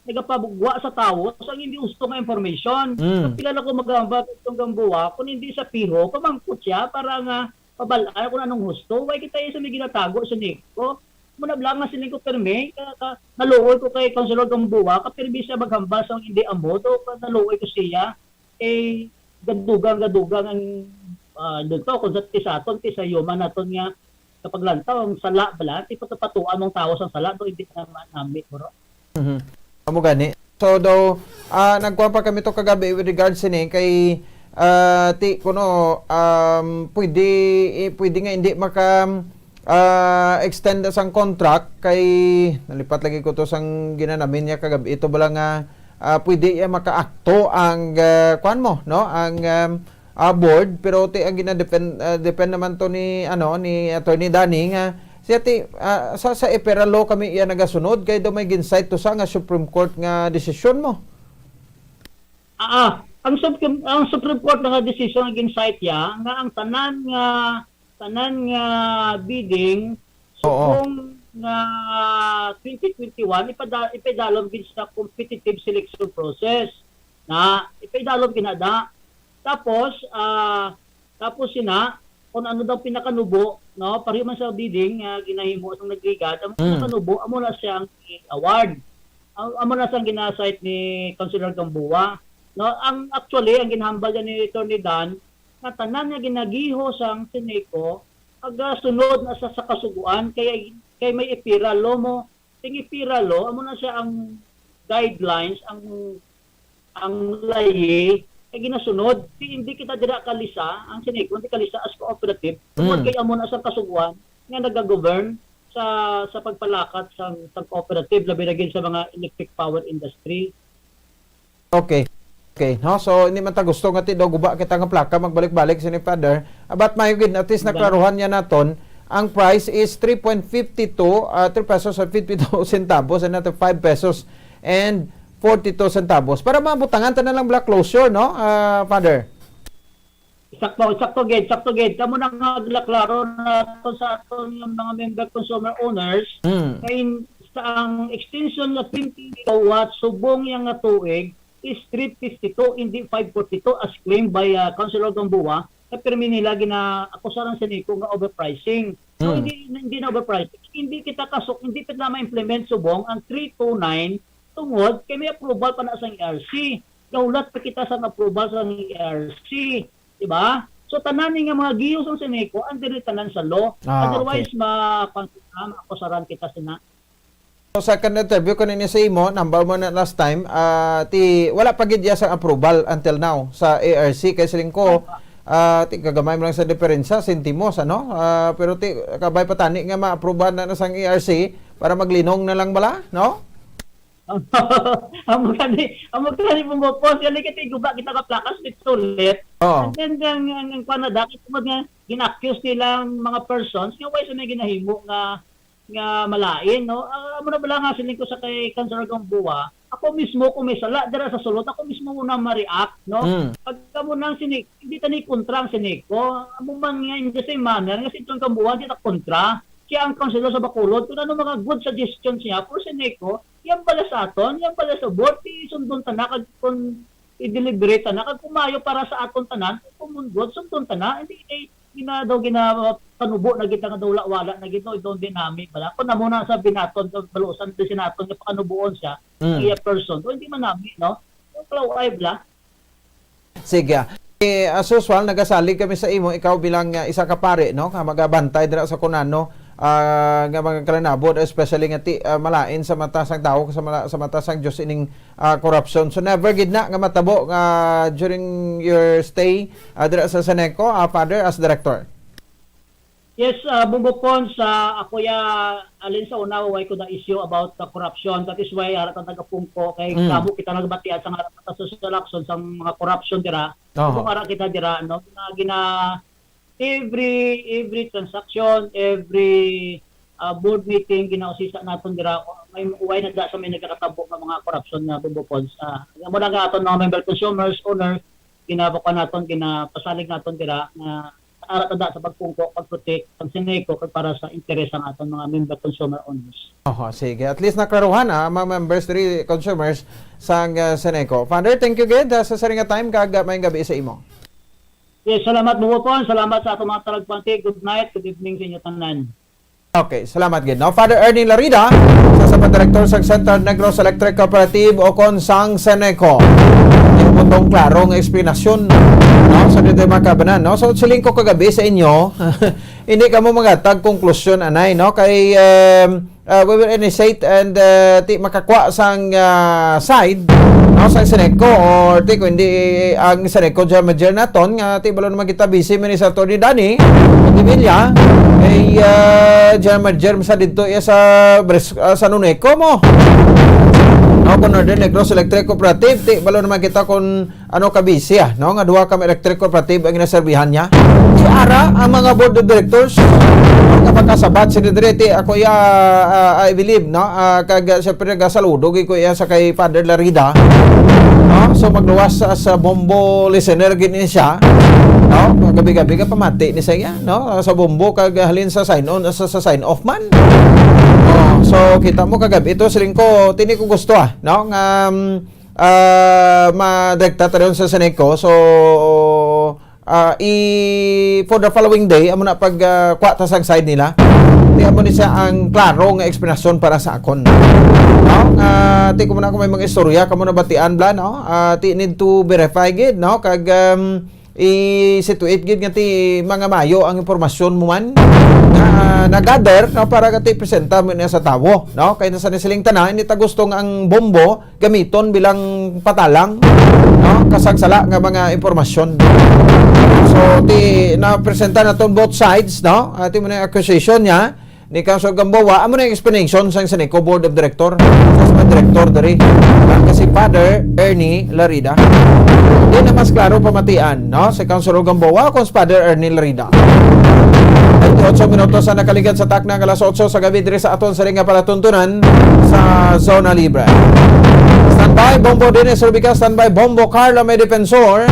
nagapabugwa sa tawo sa hindi gusto nga information. Mm. Sa pila na ko magamba itong gambuwa, kung hindi sa piho, pamangkot siya para nga pabal-an kung anong husto. Why kita sa may ginatago sa Nico? Muna blang nga siling ko permi, ka, ka, naluoy ko kay Councilor Gambuwa, ka permi siya maghambal sa hindi amo, to ka naluoy ko siya. Eh, gadugang, gadugang ang ah, dito, kung sa ti sa aton, ti sa human naton nga kapaglantaw ang sala bala, ti patupatuan mong tawo sang sala, to hindi na ma-, nami, bro. Mhm. Amo gani. So daw ah, nagkuha pa kami to kagabi with regards sini kay ah, ti kuno um, pwede eh, pwede nga hindi maka ah, extend sang contract kay nalipat lagi ko to sang ginanamin niya kagabi ito bala nga ah, pwede iya makaakto ang ah, kuan mo no ang um, ah, board pero ti ang gina-depend ah, depend naman to ni ano ni Attorney Danny nga siya ti ah, sa sa Epera law kami iya nagasunod kay daw may gin-cite to sa nga Supreme Court nga desisyon mo. Ah, ah. Ang Supreme, ang Supreme Court nga decision nga gin-cite ya nga ang tanan nga tanan nga bidding Oo. Subong nga twenty twenty-one ipada, ipadalom gid sa competitive selection process na ipadalom ginada. Tapos ah tapos sina kung ano daw pinakanubo, no, pareho man sa bidding nga ginahimo sang nagligad, ang Mm. pinakanubo amo na siya ang award. Ang amo na sang gina-cite ni Councilor Gamboa. No, ang actually ang ginhambal ni Attorney Dan nga tanan nga ginagiho sang Sineco agasunod na sa, sa kasugoan kay kay may Epera law mo. Ang Epera law amo na siya ang guidelines, ang ang layi Kay ginasunod, di, hindi kita dira kalisa, ang Ceneco, hindi kalisa as cooperative, tungod Mm. kay amo na sang kasugoan nga nagagovern sa, sa pagpalakat sang, sang cooperative, labi na gid sa mga electric power industry. Okay. Okay, no? So, hindi man ta gusto nga ti daw guba kita nga plaka, magbalik-balik sini, Father. Ah, but maayo gid, at least Ba- naklaruhan niya naton, ang price is three point fifty two, ah, three pesos and fifty two centavos and not five pesos and forty two centavos. Para mabutangan ta na lang bala closure, no, ah, Father? Sakto, sakto gid, sakto gid. Kamo na nga, klaro na to sa aton nga mga member consumer owners. Mm. Kay sa ang extension nga twenty kilowatt subong yang nga tuig is three fifty two, hindi five forty two as claimed by, ah, Councilor Gamboa, na pirmi nila gina-akusaran sa Ceneco nga overpricing. So, Mm. hindi, hindi na overpricing. Hindi kita kasuk-, hindi kita ma-implement subong ang three two nine tungod kay may approval pa na sang E R C. Gaulat pa kita sang approval sang E R C. Di ba? So, tanan ni nga mga gihos ang Ceneco, under ni tanan sa law. Ah, Otherwise, okay. ma-, ma-, akusaran kita sina. So, second interview ko ninyo sa imo, number mo na last time, ah, ti, wala pa gid iya sa approval until now sa A R C. Kay siling ko, ah, ti, kagamay mo lang sa diferensya, sentimos, ano? Ah, pero ti, kabay pa tani nga ma-approval na, na sang A R C para maglinong na lang bala, no? Amo gani, amo gani, Bumbo Pons, gani kay guba kita ka plakas, pitulit. Oo. And then, ang, ang, ang kuwan na, dahil tungod nga, gina-accuse nila ang mga persons, nga why sa may ginahimo nga, nga malain, no? Ah, amo na bala nga siling ko sa kay Councilor Gamboa, ako mismo, kung may sala dira sa sulod, ako mismo muna ma-react, no? Mm. Pag kamo nang sini-, hindi tani kontra ang Ceneco, amo man nga in the same manner, nga si John Gamboa, hindi ta kontra. Siya ang councilor sa Bacolod, kung ano mga good suggestions niya for Ceneco, yan pala sa aton, yan pala sa board, isundon ta na, kag kung i-deliberate ta na, kag kumayo para sa aton tanan, kung common good, sundon ta na, hindi kay gina-, daw gina-, panubo na gid nga daw wala, wala na gid, no, don't be nami, bala. Kung amo na sa binaton, sa balusan, di sinaton, nga pakanubuon siya, Mm. iya person, o hindi man nami, no? Yung kalaway, bala. Sige. Eh, as usual, nagasalig kami sa imo, ikaw bilang, ah, isa ka pari, no, nga magabantay dira sa kunano, ah, nga mga kalanabot, especially nga ti, ah, malain sa mata sang tawo, sa mala-, sa mata sang Dios ining, ah, korupsyon. So, never gid na nga matabo nga during your stay, ah, dira sa Ceneco, ah, Father, as director? Yes, ah, Bumbo Pons, ah, ako ya, alin sa una, way ko na issue about the corruption. That is why ara ta nagapungko kay Mm. kamo kita nagbatian sa nga social action sa mga corruption dira. Oho. Kung ara kita dira, no, na gina-, every, every transaction, every, ah, board meeting, ginausisa naton dira, may, way na da sa may nagakatabo nga mga corruption nga, Bumbo Pons. Ah, amo na nga aton mga member consumers, owners, ginabakuan naton, ginapasalig naton dira nga ara ta da sa pagpungko, pag-protect ang Ceneco kag para sa interes sang aton mga member consumer owners. Oho, sige. At least naklaruhan, ah, mga members diri, consumers sang, ah, Ceneco. Father, thank you gid, ah, sa siring nga time kag, ah, maayong gabi sa imo. Yes, salamat, Bumbo Pons. Salamat sa aton mga talagpante. Good night, good evening sa inyo tanan. Okay, salamat gid, no? Father Ernie Larida, sa, sa direktor sa Central Negros Electric Cooperative o kon sang Ceneco. Yung putong klaro nga eksplanasyon, no? Sa dito, mga kabanan, no? So, siling ko kagabi sa inyo, hindi kamo magatag konklusyon, anay, no? Kay, um, uh, we will initiate and, uh, ti makakwa sang, uh, side, no? Sang Ceneco, or ti, kung hindi ang Ceneco General Manager naton, nga ti balo naman kita busy man ni sa Attorney Danny Padilla, eh, ah, General Manager sa dito, iya sa Bres-, ah, sa Nuneco mo. No, kung Northern Negros Electric Cooperative, ti, balo naman kita kung ano ka busy, ah, no? Nga duha ka electric cooperative ang ginaserbihan niya. Ti ara ang mga board of directors, nga pagkasabat sila dire, ti, ako iya, ah, I believe, no? Ah, kag, ah, siyempre, nagasaludo gid ko iya sa kay Father Larida. No? So, magluwas sa, sa bombo listener gid ni siya. No? Gabi-gabi ka pamati ni siya, no? Sa bombo kag halin sa sign on, sa, sa sign off man. Oh, so, kita mo kagabi ito, siling ko, tini ko gusto, ah, no? Nga, um, ah, madirekta ta ron sa Ceneco. So, ah, i-, for the following day, amo na pag, ah, kwa ta sang side nila. Di amo ni siya ang klaro nga eksplanasyon para sa akon. No? Ah, ti ko man ako may mga istorya, kamo nabatian bala, no? Ah, ti need to verify gid, no? Kag, um, i-situate gid nga ti mga mayo ang impormasyon mo man nga na-gather, no, para nga ti presenta mo na sa tawo, no? Kay nasa nasiling tanan, hindi ta gusto nga ang bombo gamiton bilang patalang, no? Kasagsala nga mga impormasyon. So, ti na-presenta naton both sides, no? Ati mo na yung accusation niya ni Councilor Gamboa, amo na yung explanation sang Seneco Board of Director, sa mga director diri. Ang kasi Father Ernie Larida. Di na mas klaro pamatian, no? Si Councilor Gamboa kung si Father Ernie Larida. Twenty-eight minutos ang nakaligan sa takna nga alas otso sa gabi diri sa aton sa ring nga palatuntunan sa Zona Libre. Standby, Bombo Dennis Rubica. Standby, Bombo Carlo, may defensor.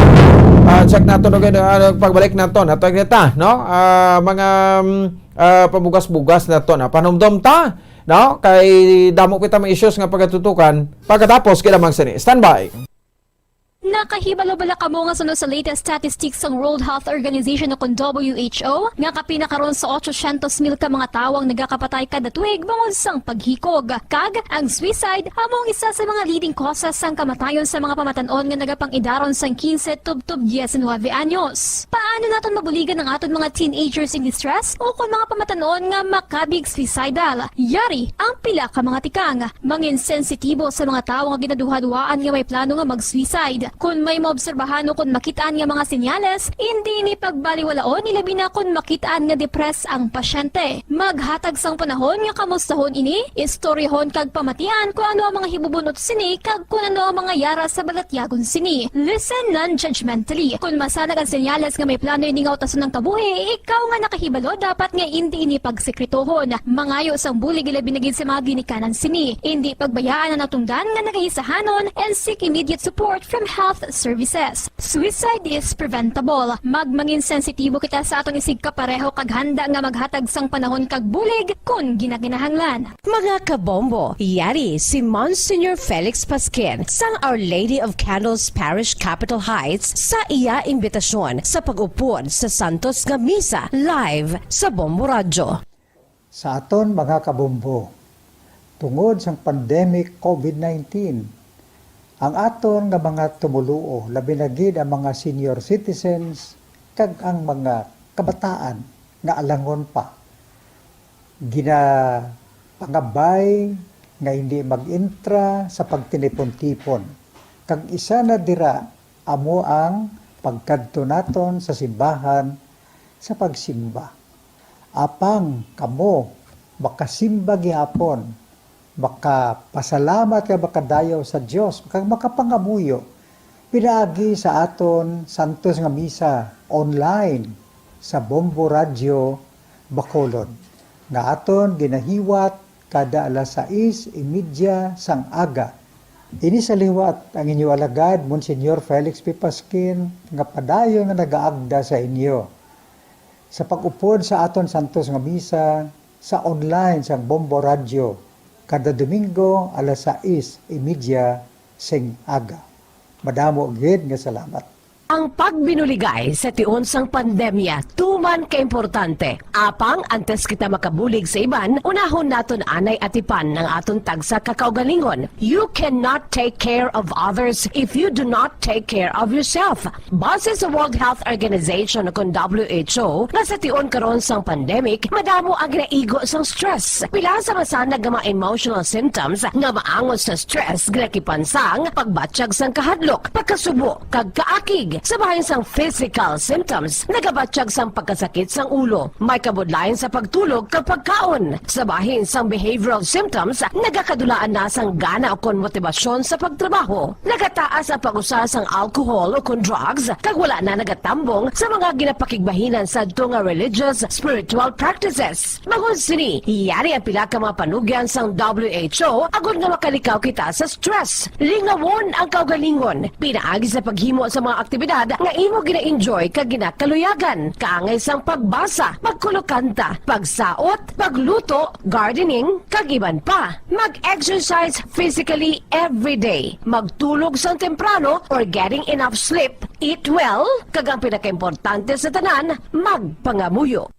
Ah, check nato, no, ah, pagbalik nato. Natag nita, no? Ah, mga, mm, ah, pabugas-bugas na to na panumdom ta, no? Kay damo kita mga issues nga pagatutukan pagkatapos kay lamang sini. Standby. Nakahibalo bala kamo nga suno sa latest statistics sang World Health Organization o kon W H O nga kapin na karon sa otso syentos mil ka mga tawo ang nagakapatay kada tuig bangod sang paghikog? Kag ang suicide amo ang isa sa mga leading causes sang kamatayon sa mga pamatan-on nga nagapang-idaron sang quince tubtob diecinuebe anyos. Paano naton mabuligan ang aton mga teenagers in distress o kon mga pamatan-on nga makabig suicidal? Yari ang pila ka mga tikang. Mangin sensitibo sa mga tawo nga ginaduhaduhaan nga may plano nga mag-suicide. Kon may maobserbahan o kon makit-an nga mga senyales, indi ini pagbaliwalaon, ilabi na kon makit-an nga depressed ang pasyente. Maghatag sang panahon nga kamustahon ini, istoryahon kag pamatian kon ano ang mga hibubunot sini kag kon ano ang mga yara sa balatyagon sini. Listen non-judgmentally. Kon masanag ang senyales nga may plano ini nga utason ang kabuhi, ikaw nga nakahibalo dapat nga indi ini pagsekretohon. Mangayo sang bulig ilabi na gid sa mga ginikanan sini. Indi pagbayaan ang natungdan nga nagahisahanon and seek immediate support from health services. Suicide is preventable. Magmangin sensitibo kita sa aton isigkapareho kag handa nga maghatag sang panahon kag bulig kon ginakinahanglan. Mga kabombo, yari si Monsignor Felix Pasquin sang Our Lady of Candles Parish, Capitol Heights, sa iya imbitasyon sa pag-upod sa Santos nga Misa live sa Bombo Radyo. Sa aton mga kabombo, tungod sang pandemic covid nineteen, ang aton nga mga tumoluo, labi na gid ang mga senior citizens kag ang mga kabataan nga alangon pa, ginapangabay nga hindi mag-intra sa pagtinipon-tipon. Kag isa na dira amo ang pagkadto naton sa simbahan sa pagsimba. Apang kamo makasimba gihapon, makapasalamat kag makadayaw sa Dios, kag makapangamuyo pinaagi sa aton santos nga misa online sa Bombo Radyo Bacolod, nga aton ginahiwat kada alas sais y media sang aga. Ini sa liwat ang inyo alagad, Monsignor Felix P. Pasquin, nga padayon nga nagaagda sa inyo sa pag-upod sa aton santos nga misa sa online sang Bombo Radyo kada Domingo alas sais y media sing aga. Madamo gid nga salamat. Ang pagbinuligay sa tion sang pandemya tuman ka importante. Apang antes kita makabulig sa iban, unahon naton anay atipan ang aton tagsa ka kaugalingon. You cannot take care of others if you do not take care of yourself. Base sa World Health Organization, kon W H O, nga sa tion karon sang pandemic, madamo ang ginaigo sang stress. Pila sa masanag nga mga emotional symptoms nga maangot sa stress ginakipan sang pagbatyag sang kahadlok, pagkasubo, kag kaakig. Sa bahin sang physical symptoms, nagabatyag sang pagkasakit sang ulo, may kabudlayan sa pagtulog kag pagkaon. Sa bahin sang behavioral symptoms, nagakadulaan na sang gana ukon motibasyon sa pagtrabaho. Nagataas ang pag-usa sang alcohol ukon drugs, kag wala na nagatambong sa mga ginapakigbahinan sadto nga religious, spiritual practices. Bangod sini, yari ang pila ka mga panugyan sang W H O agod nga makalikaw kita sa stress. Lingawon ang kaugalingon pinaagi sa paghimo sa mga aktibidad nga imo gina-enjoy kag ginakaluyagan, kaangay sang pagbasa, pagkulokanta, pagsaot, pagluto, gardening, kag iban pa. Mag-exercise physically every day. Magtulog sang temprano or getting enough sleep. Eat well, kag ang pinakaimportante sa tanan, magpangamuyo.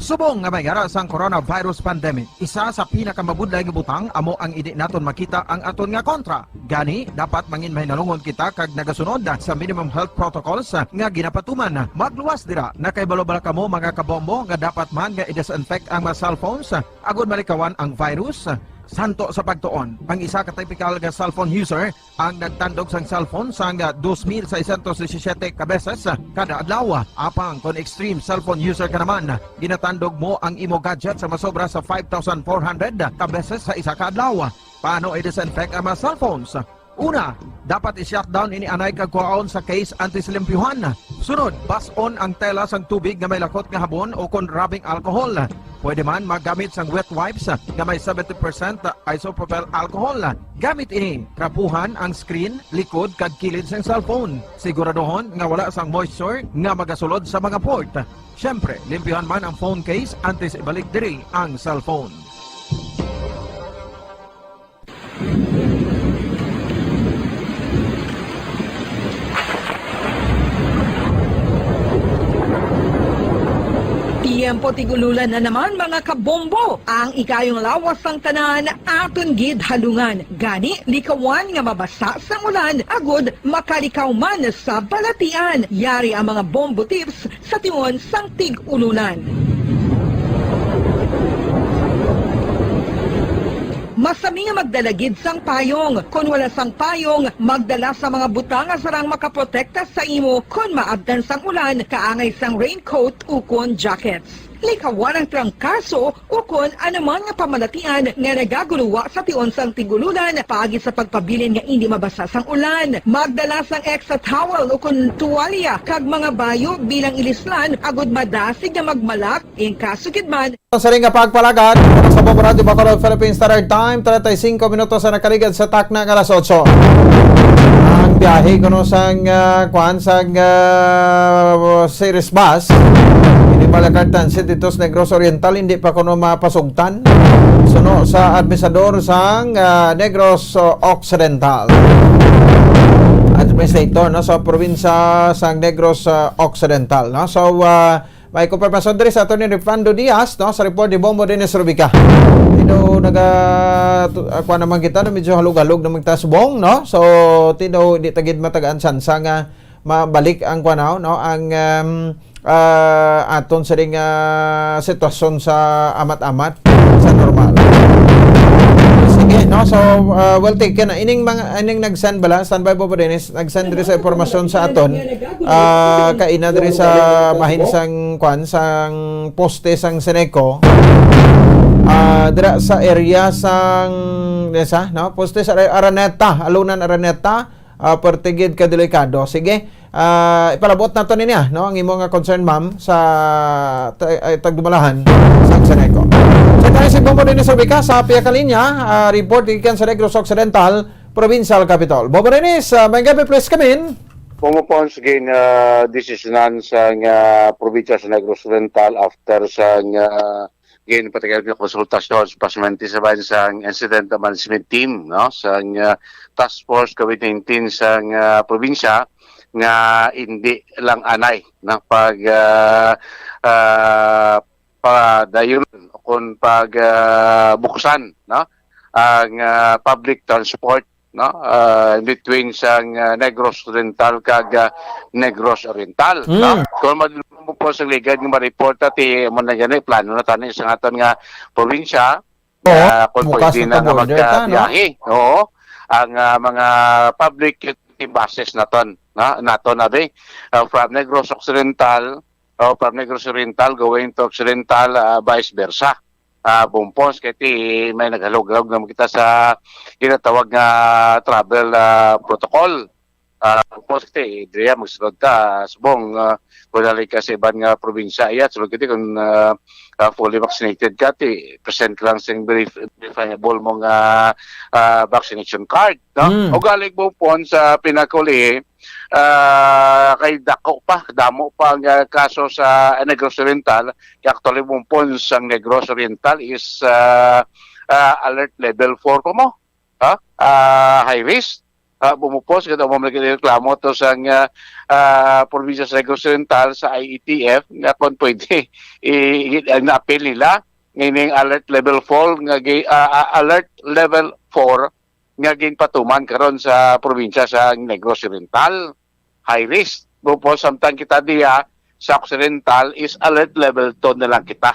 Subong nga may ara sang coronavirus pandemic, isa sa pinakamabudlay nga butang amo ang hindi naton makita ang aton nga kontra. Gani, dapat mangin mahinalungon kita kag nagasunod sa minimum health protocols nga ginapatuman. Magluwas dira, nakahibalo bala kamo, mga kabombo, nga dapat man nga i-disinfect ang mga cellphones agod malikawan ang virus? Santo sa pagtuon, ang isa ka typical nga cellphone user ang nagtandog sang cellphone sang dos mil seiscientos disisiete ka beses kada adlaw. Apang kon extreme cellphone user ka naman, ginatandog mo ang imo gadget sa masobra sa five thousand four hundred ka beses sa isa ka adlaw. Paano i-disinfect ang mga cellphones? Una, dapat i-shutdown ini anay kag kuhaon sa case antes limpyuhan. Sunod, bas-on ang tela sang tubig nga may lakot nga habon o kon rubbing alcohol. Pwede man magamit sang wet wipes nga may seventy percent isopropyl alcohol. Gamit ini, trapuhan ang screen, likod, kag kilid sang cellphone. Siguraduhon nga wala sang moisture nga magasulod sa mga port. Siyempre, limpyuhan man ang phone case antes ibalik diri ang cellphone. Tiyempo tig-ululan na naman, mga kabombo. Ang ikayong lawas sang tanan aton gid halungan. Gani, likawan nga mabasa sang ulan agud makalikaw man sa balatian. Yari ang mga bombo tips sa tion sang tig-ululan. Masami nga magdala gid sang payong. Kon wala sang payong, magdala sa mga butang nga sarang makaprotekta sa imo kon maabtan sang ulan, kaangay sang raincoat ukon jackets. Likawan ang trangkaso ukon anuman nga pamalatian nga nagaguluwa sa tion sang tig-ululan paagi sa pagpabilin nga indi mabasa sang ulan. Magdala sang extra towel ukon tuwalya kag mga bayo bilang ilislan agud madasig nga magmalak in kaso gid man. Sa ring nga pagpalagad, sa Bombo Radyo Bacolod, Philippine Standard Time, treinta y cinco minutos ang nakaligad sa takna nga alas otso. Ang biyahe kuno sang, ah, kuan, sang, ah, Ceres Bus, ini Malakard Transit dito sa Negros Oriental, hindi pa kuno mapasugtan. Suno sa administrador sang, ah, Negros, ah, Occidental. Administrator, no, sa probinsya sang Negros, ah, Occidental, no? So, ah, may konfirmasyon diri sa Attorney Refrando Diaz, no, sa report ni Bombo Dennis Rubica. Tino naga, tu-, ah, kuha naman kita, no, medyo halog-halog na magtasbong, no? So, tino, di tagid matagaan sansa nga mabalik ang, kuha na, no, ang, um, ah, aton siring, ah, sitwasyon sa amat-amat sa normal. Sige, no? So, ah, well taken. Ining mga, ining nag-send bala, standby po po, Dennis. Nag-send diri sa impormasyon sa aton. Ah, kaina diri sa bahin sang, kwan, sang poste sang Seneco. Ah, dira sa area sang, nesa, no? Poste sa Araneta, Alunan Araneta. Ah, perti gid ka delikado. Sige, ah, ipalabot nato niya, no, ang imo nga concern, ma'am, sa ta-, ay, tagdumalahan sa Seneco. So, tayo si Bombo Dennis Rubica sa Pia Kalinya, ah, report gikan sa Negros Occidental, Provincial Capitol. Bombo Dennis, ah, may gabi, please come in. Pumupons gin, ah, desisyonan sa nga probinsya sa Negros Oriental after sa nga ginpatigayon nga konsultasyon sa pasyente sa bahin sang Incident Management Team, no, sang, ah, Task Force COVID nineteen sang, ah, probinsya nga hindi lang anay, no, pag, ah, ah, padayon o kung pag, ah, buksan, no, ang, ah, public transport, no, ah, in between sang, ah, Negros Oriental kag, ah, Negros Oriental, no? Mm. Kung madulong mo po sa ligad nga ma-report, ati mo na gani, plano na tani sa aton nga probinsya, oo, ah, kung bukas pwede na na ka nga border ta, no? Magkabiyahe. Oo. Ang, ah, mga public utility buses naton, no? Naton na, be. Ah, from Negros Occidental, o from Negros Oriental going to Occidental, ah, vice versa. Ah, Bumpos, kay ti may naghalog-halog naman kita sa ginatawag nga travel, ah, protocol. Ah, Bumpos, kay ti, Drea, magsulod ta, subong, ah, kung dali ka sa iban nga probinsya, iya, sulod ka ti kung, ah, ah, fully vaccinated ka, ti present ka lang sing verif-, verifiable mo nga, ah, vaccination card, no? Mm. O galing, Bumpos, sa pinakuli, ah, kay dako pa, damo pa ang, ah, kaso sa Negros Oriental. Kay actually, Bumpos, ang Negros Oriental is, ah, ah, alert level four pa mo, ha? Ah, high risk. ah, bumupos, kaya mo reklamo to sa nga, ah, probinsya sa Negros Oriental sa I E T F, nga kung pwede, i-, i-, ang appeal nila, meaning alert level four, nga gi-, ah, ah, alert level four, nga ginpatuman karon sa probinsya sa Negros Oriental. High risk. Bumupos, samtang kita diya sa Occidental is alert level two na lang kita.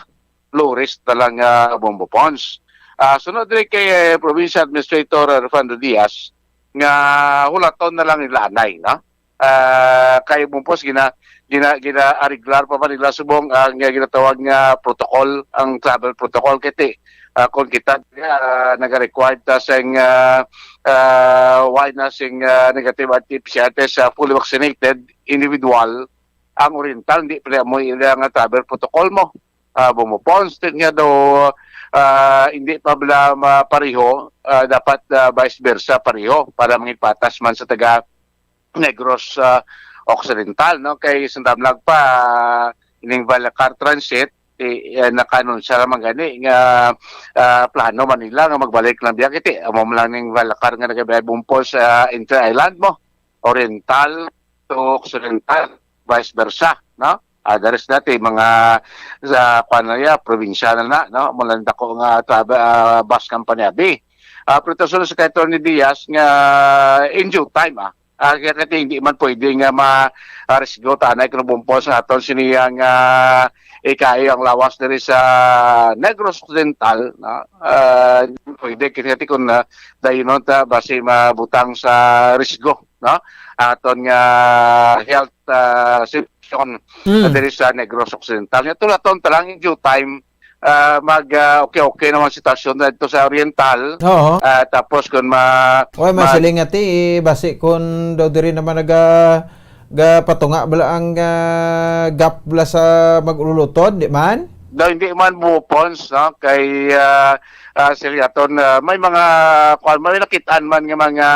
Low risk na lang, ah, Bombo Pons. Ah, sunod diri kay, eh, Provincial Administrator, ah, Refrando Diaz, nga hulaton na lang nila anay, no? Ah, kay Bombo Pons, gina-, gina-, gina-ariglar pa man nila subong ang, ah, ginatawag nga protocol, ang travel protocol. Kaya, ah, kung kita, ah, nag-required ta sing, ah, ah, why na sing, ah, negative R T P C R test sa fully vaccinated individual, ang Oriental, hindi pala mo ila nga travel protocol mo. Ah, Bombo Pons, nga daw, ah, hindi pa bala mapareho, ah, dapat, ah, vice versa, pareho para mangin patas man sa taga Negros, ah, Occidental, no? Kay sundamlag pa, ah, ining Vallecar Transit, eh, eh, nakanunsya naman gani nga, ah, plano man nila nga magbalik lang biya kiti. Amo man lang ning Vallecar nga nagabiyahe Bombo Pons sa Inter Island mo, Oriental to Occidental, vice versa, no? Ah, there is dati mga sa, kuwan na ya, probinsya na na, no? Mula dako nga travel, ah, bus company abi. Ah, pero ito sunod sa kay Attorney Diaz nga in due time, ah. Ah, kaya kaya hindi man pwede nga ma-, ah, resgo tanay kung Bombo Pons nga aton sini ang, ah, ikayo ang lawas diri sa Negros Occidental, no? Ah, pwede kaya kung, ah, dayon ta basi mabutang sa risgo, no? Aton nga health, ah, situation, mm, diri sa Negros Occidental. Nga tulaton ta lang in due time, ah, mag, ah, okay-okay naman sitwasyon dito sa Oriental. Oo. Ah, tapos kung ma-, Oy, ma- masiling ati, eh, basi kung daw diri naman naga-, gapatunga bala ang, ah, gap bala sa mag-ululutod, di man? Daw hindi man Bombo Pons, no? Kay, ah, ah, Sir Yaton, ah, may mga, kuwan, may nakitaan man nga mga,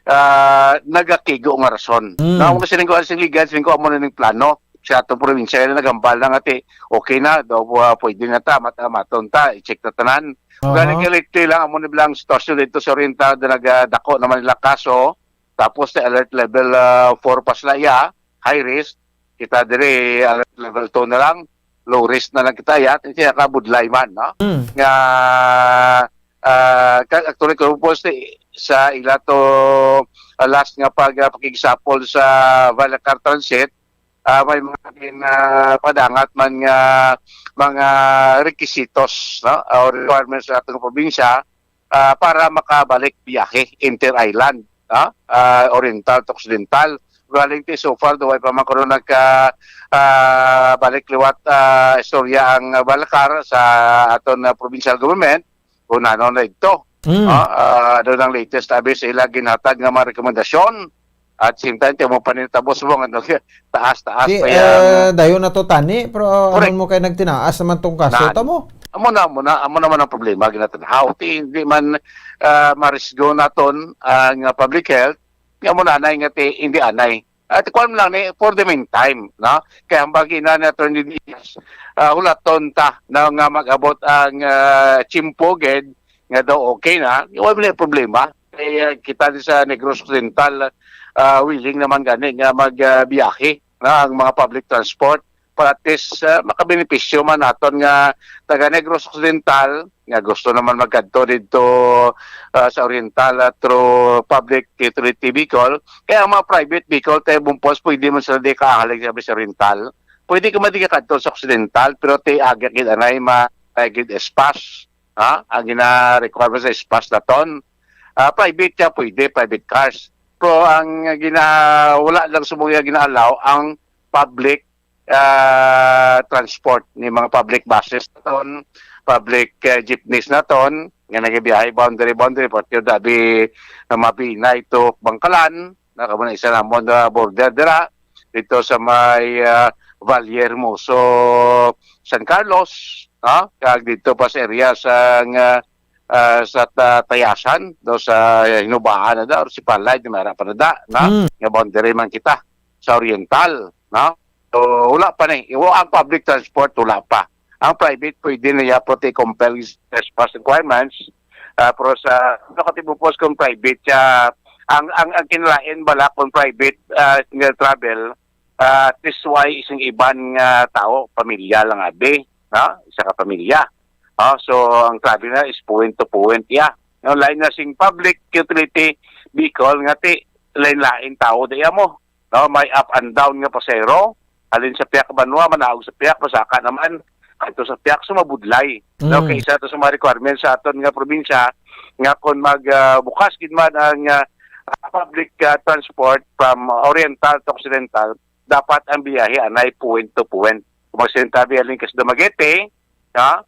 ah, nagakigo nga rason. Mm. Na, kung sining ko, siling ko, amo na ning plano sa atong probinsya na naghambal na nga ti, okay na, daw, ah, pwede na ta, mat-, maton ta, i-check na tanan. Aha. Gani kay lately lang, amo na bilang sitwasyon dito sa Oriental, na nagadako naman nila kaso, tapos sa alert level, ah, four pa sila, ya, high risk, kita diri, alert level two na lang, low risk na lang kita, ya, siya kabudlay man, no? Mm. Nga, ah, ka-, actually, kung po sa, sa ila to, ah, last nga pag, ah, pakigsapol sa Vallecar Transit, ah, may mga gin-, ah, padangat man nga mga rekisitos, no, o requirements sa atong probinsya, ah, para makabalik biyahe inter-island, no, ah, Oriental to Occidental. Galing ti so far, duway pa man kuno nagka, ah, balik liwat, ah, istorya ang Vallecar sa aton, ah, provincial government. Kung ano na ito. Mm. Ah, ah, ano nang latest abi sa ila ginhatag nga mga rekomendasyon? At same time, ti mo pa nitabo subong, ano, taas, taas Di, pa yan. Eh, dayon na to, tani, pero, ah, Correct. Ano mo kay nagtinaas naman tong kaso, Na, tamo? Amo na, amo na, amo naman ang problema, ginatanhaw. Ti, hindi man, ah, marisgo naton ang, ah, public health, nga mo na anay nga ti, hindi anay. At kuwan lang ni, for the meantime, no? Kaya ang bagi na ni Attorney Diaz, ah, hulaton ta na nga mag-abot ang, ah, tiyempo gid nga daw okay na, wala may problema. Kaya kita di sa Negros Occidental, ah, willing naman gani nga mag, ah, biyahe na ang mga public transport para at least, ah, makabenepisyo man naton nga taga Negros Occidental nga gusto naman magkadto didto, ah, sa Oriental, ah, through public utility vehicle. Kaya ang mga private vehicle, tayo Bombo Pons, pwede man sila di kaahalig sa Oriental. Pwede ka man di kadto sa Occidental, pero ti aga gid anay ma-, may gid S-Pass. Ha? Ang gina-requirement sa S-Pass naton. Ah, private siya, pwede, private cars. Pero ang gina-, wala lang sa mga gina-allow ang public, ah, transport, ni mga public buses naton, public, eh, jeepneys naton, nga nagabiyahe boundary, boundary, particular dabi na Mabinay to Bangkalan, na kamo na isa namon na border dira, dito sa may, ah, Valle Hermoso, San Carlos, no? Kag dito pa sa area sa nga, ah, sa Ta-, Tayasan, do sa Hinubaan na da, or si Palay, di mara pa na da, no? Mm. Nga boundary man kita sa Oriental, no? So, wala pa ni. Iwa ang public transport, wala pa. Ang private, pwede na ya, pati compel trespass requirements. Ah, pero sa, ano ka Bombo Pons kung private siya, Ang, ang, ang kinalain bala kung private, ah, nga travel, ah, this way isang iban nga tao, pamilya lang abi, no? Isa ka pamilya. Ah, so, ang travel na is point to point, yeah. No, lain na sing public utility vehicle nga ti lain-lain tao diya mo, no? May up and down nga pasahero, halin sa piyak banwa, manaog sa piyak, masaka naman, adto sa piyak, so mabudlay. No, Mm. Kay isa to sa mga requirements sa aton nga probinsya, nga kung mag, ah, bukas gid man ang, ah, ah, public, ah, transport from Oriental to Occidental, dapat ang biyahe anay point to point. Kung magsintabi halin ka sa Dumaguete, ha?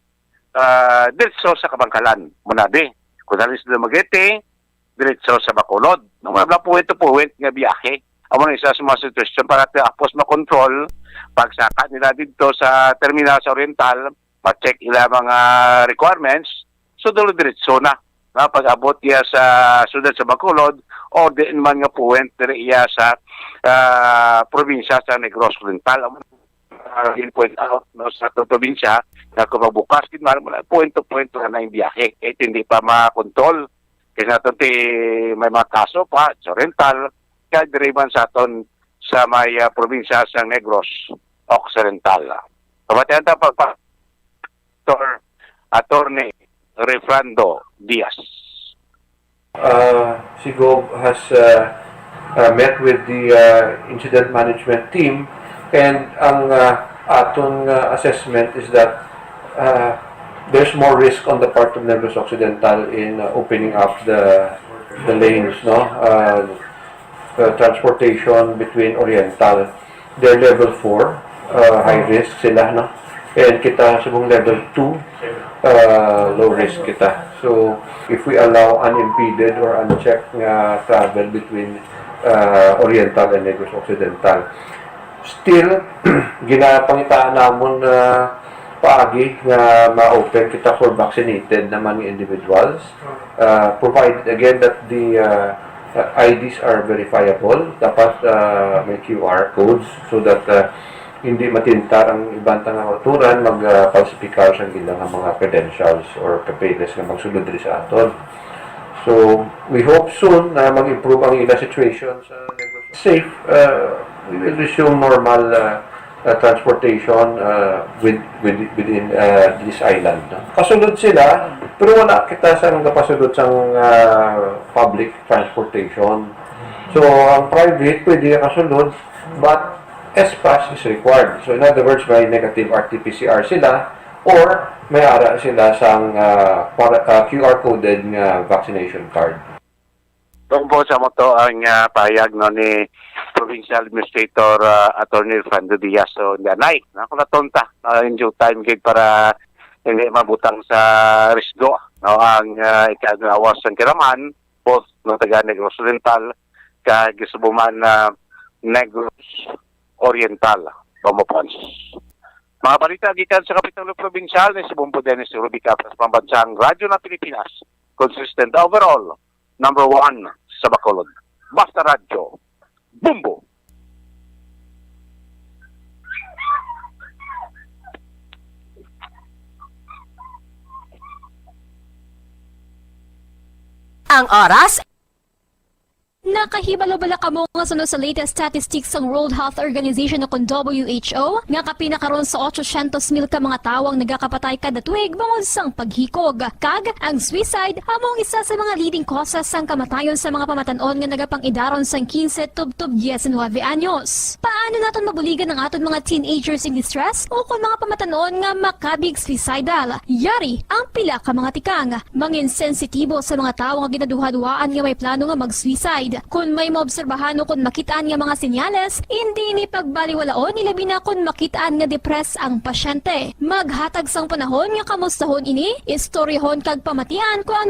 Ah, diretso sa Kabankalan, munabi. Kung halin sa Dumaguete, diretso sa Bacolod. Nung wala point to point nga biyahe. Amo na isa sa mga sitwasyon para tapos makontrol pagsaka nila dito sa terminal sa Oriental, ma-check ila mga requirements, so dire-diretso na. Na pag-abot iya sa siyudad sa Bacolod o diin man nga point diri iya sa, ah, probinsya sa Negros Oriental. Amo, ah, in point out, no, sa atong probinsya, na kung magbukas gid man, wala, point to point lang na yung biyahe. Kahit hindi pa makontrol. Kaya natin ti may mga kaso pa sa Oriental, kaya diri man sa aton sa may, ah, probinsya sa Negros Occidental. Pabatian ta pagpa-, Tor-, Attorney Refrando Diaz. Uh, SIGOV has, uh, uh, met with the, uh, incident management team, and ang, uh, aton, uh, assessment is that, uh, there's more risk on the part of Negros Occidental in, uh, opening up the, the lanes, no? Uh, uh, transportation between Oriental. They're level four, uh, high risk sila, no? And kita subong level two, uh, low risk kita. So, if we allow unimpeded or unchecked nga travel between, uh, Oriental and Negros Occidental, still, ginapangitaan namon na paagi nga ma-open kita for vaccinated naman nga individuals, uh, provided again that the, uh, uh, I Ds are verifiable, dapat, uh, may Q R codes so that, uh, hindi matintar ang iban ta nga kautoran mag, uh, falsifikar sa ilang mga credentials or papeles nga magsulod diri sa aton. So, we hope soon na mag-improve ang ila situation sa Negros. Safe, uh, we will resume normal, uh, uh, transportation, uh, with, with, within, uh, this island, no? Kasulod sila, pero wala kita sa nagapasulod sang, uh, public transportation. So, ang private pwede kasulod, but S pass is required. So, in other words, may negative R T P C R sila or may ara sila sang, uh, para, uh, Q R coded nga vaccination card. Tungod po sa mo to ang, ah, pahayag, no, ni Provincial Administrator, ah, Attorney Refrando Diaz. So, hindi anay, no? Kung natunta, ah, in due time, gid para hindi mabutang sa risgo, no, ang, ah, ikalawas sang kiraman, both, no, taga Negros Oriental, kag subong man, ah, Negros Oriental, Bombo Pons. Mga balita gikan sa Kapitolyo Probinsyal, ni subong po Dennis Rubica, sa Pambansang Radyo ng Pilipinas, consistent overall, number one sa Bacolod. Basta Radyo, Bumbo! Ang oras. Nakahibalo bala kamo nga suno sa latest statistics sang World Health Organization o kon W H O nga kapin na karon sa otsosyentos mil ka mga tawo ang nagakapatay kada tuig bangod sang paghikog? Kag ang suicide amo ang isa sa mga leading causes sang kamatayon sa mga pamatan-on nga nagapang-idaron sang quince tubtob diecinuebe anyos. Paano naton mabuligan ang aton mga teenagers in distress o kon mga pamatan-on nga makabig suicidal? Yari ang pila ka mga tikang. Mangin sensitibo sa mga tawo nga ginaduhaduhaan nga may plano nga mag-suicide. Kon may maobserbahan o kon makit-an nga mga senyales, indi ini pagbaliwalaon, ilabi na kon makit-an nga depressed ang pasyente. Maghatag sang panahon nga kamustahon ini, istoryahon kag pamatian kon ano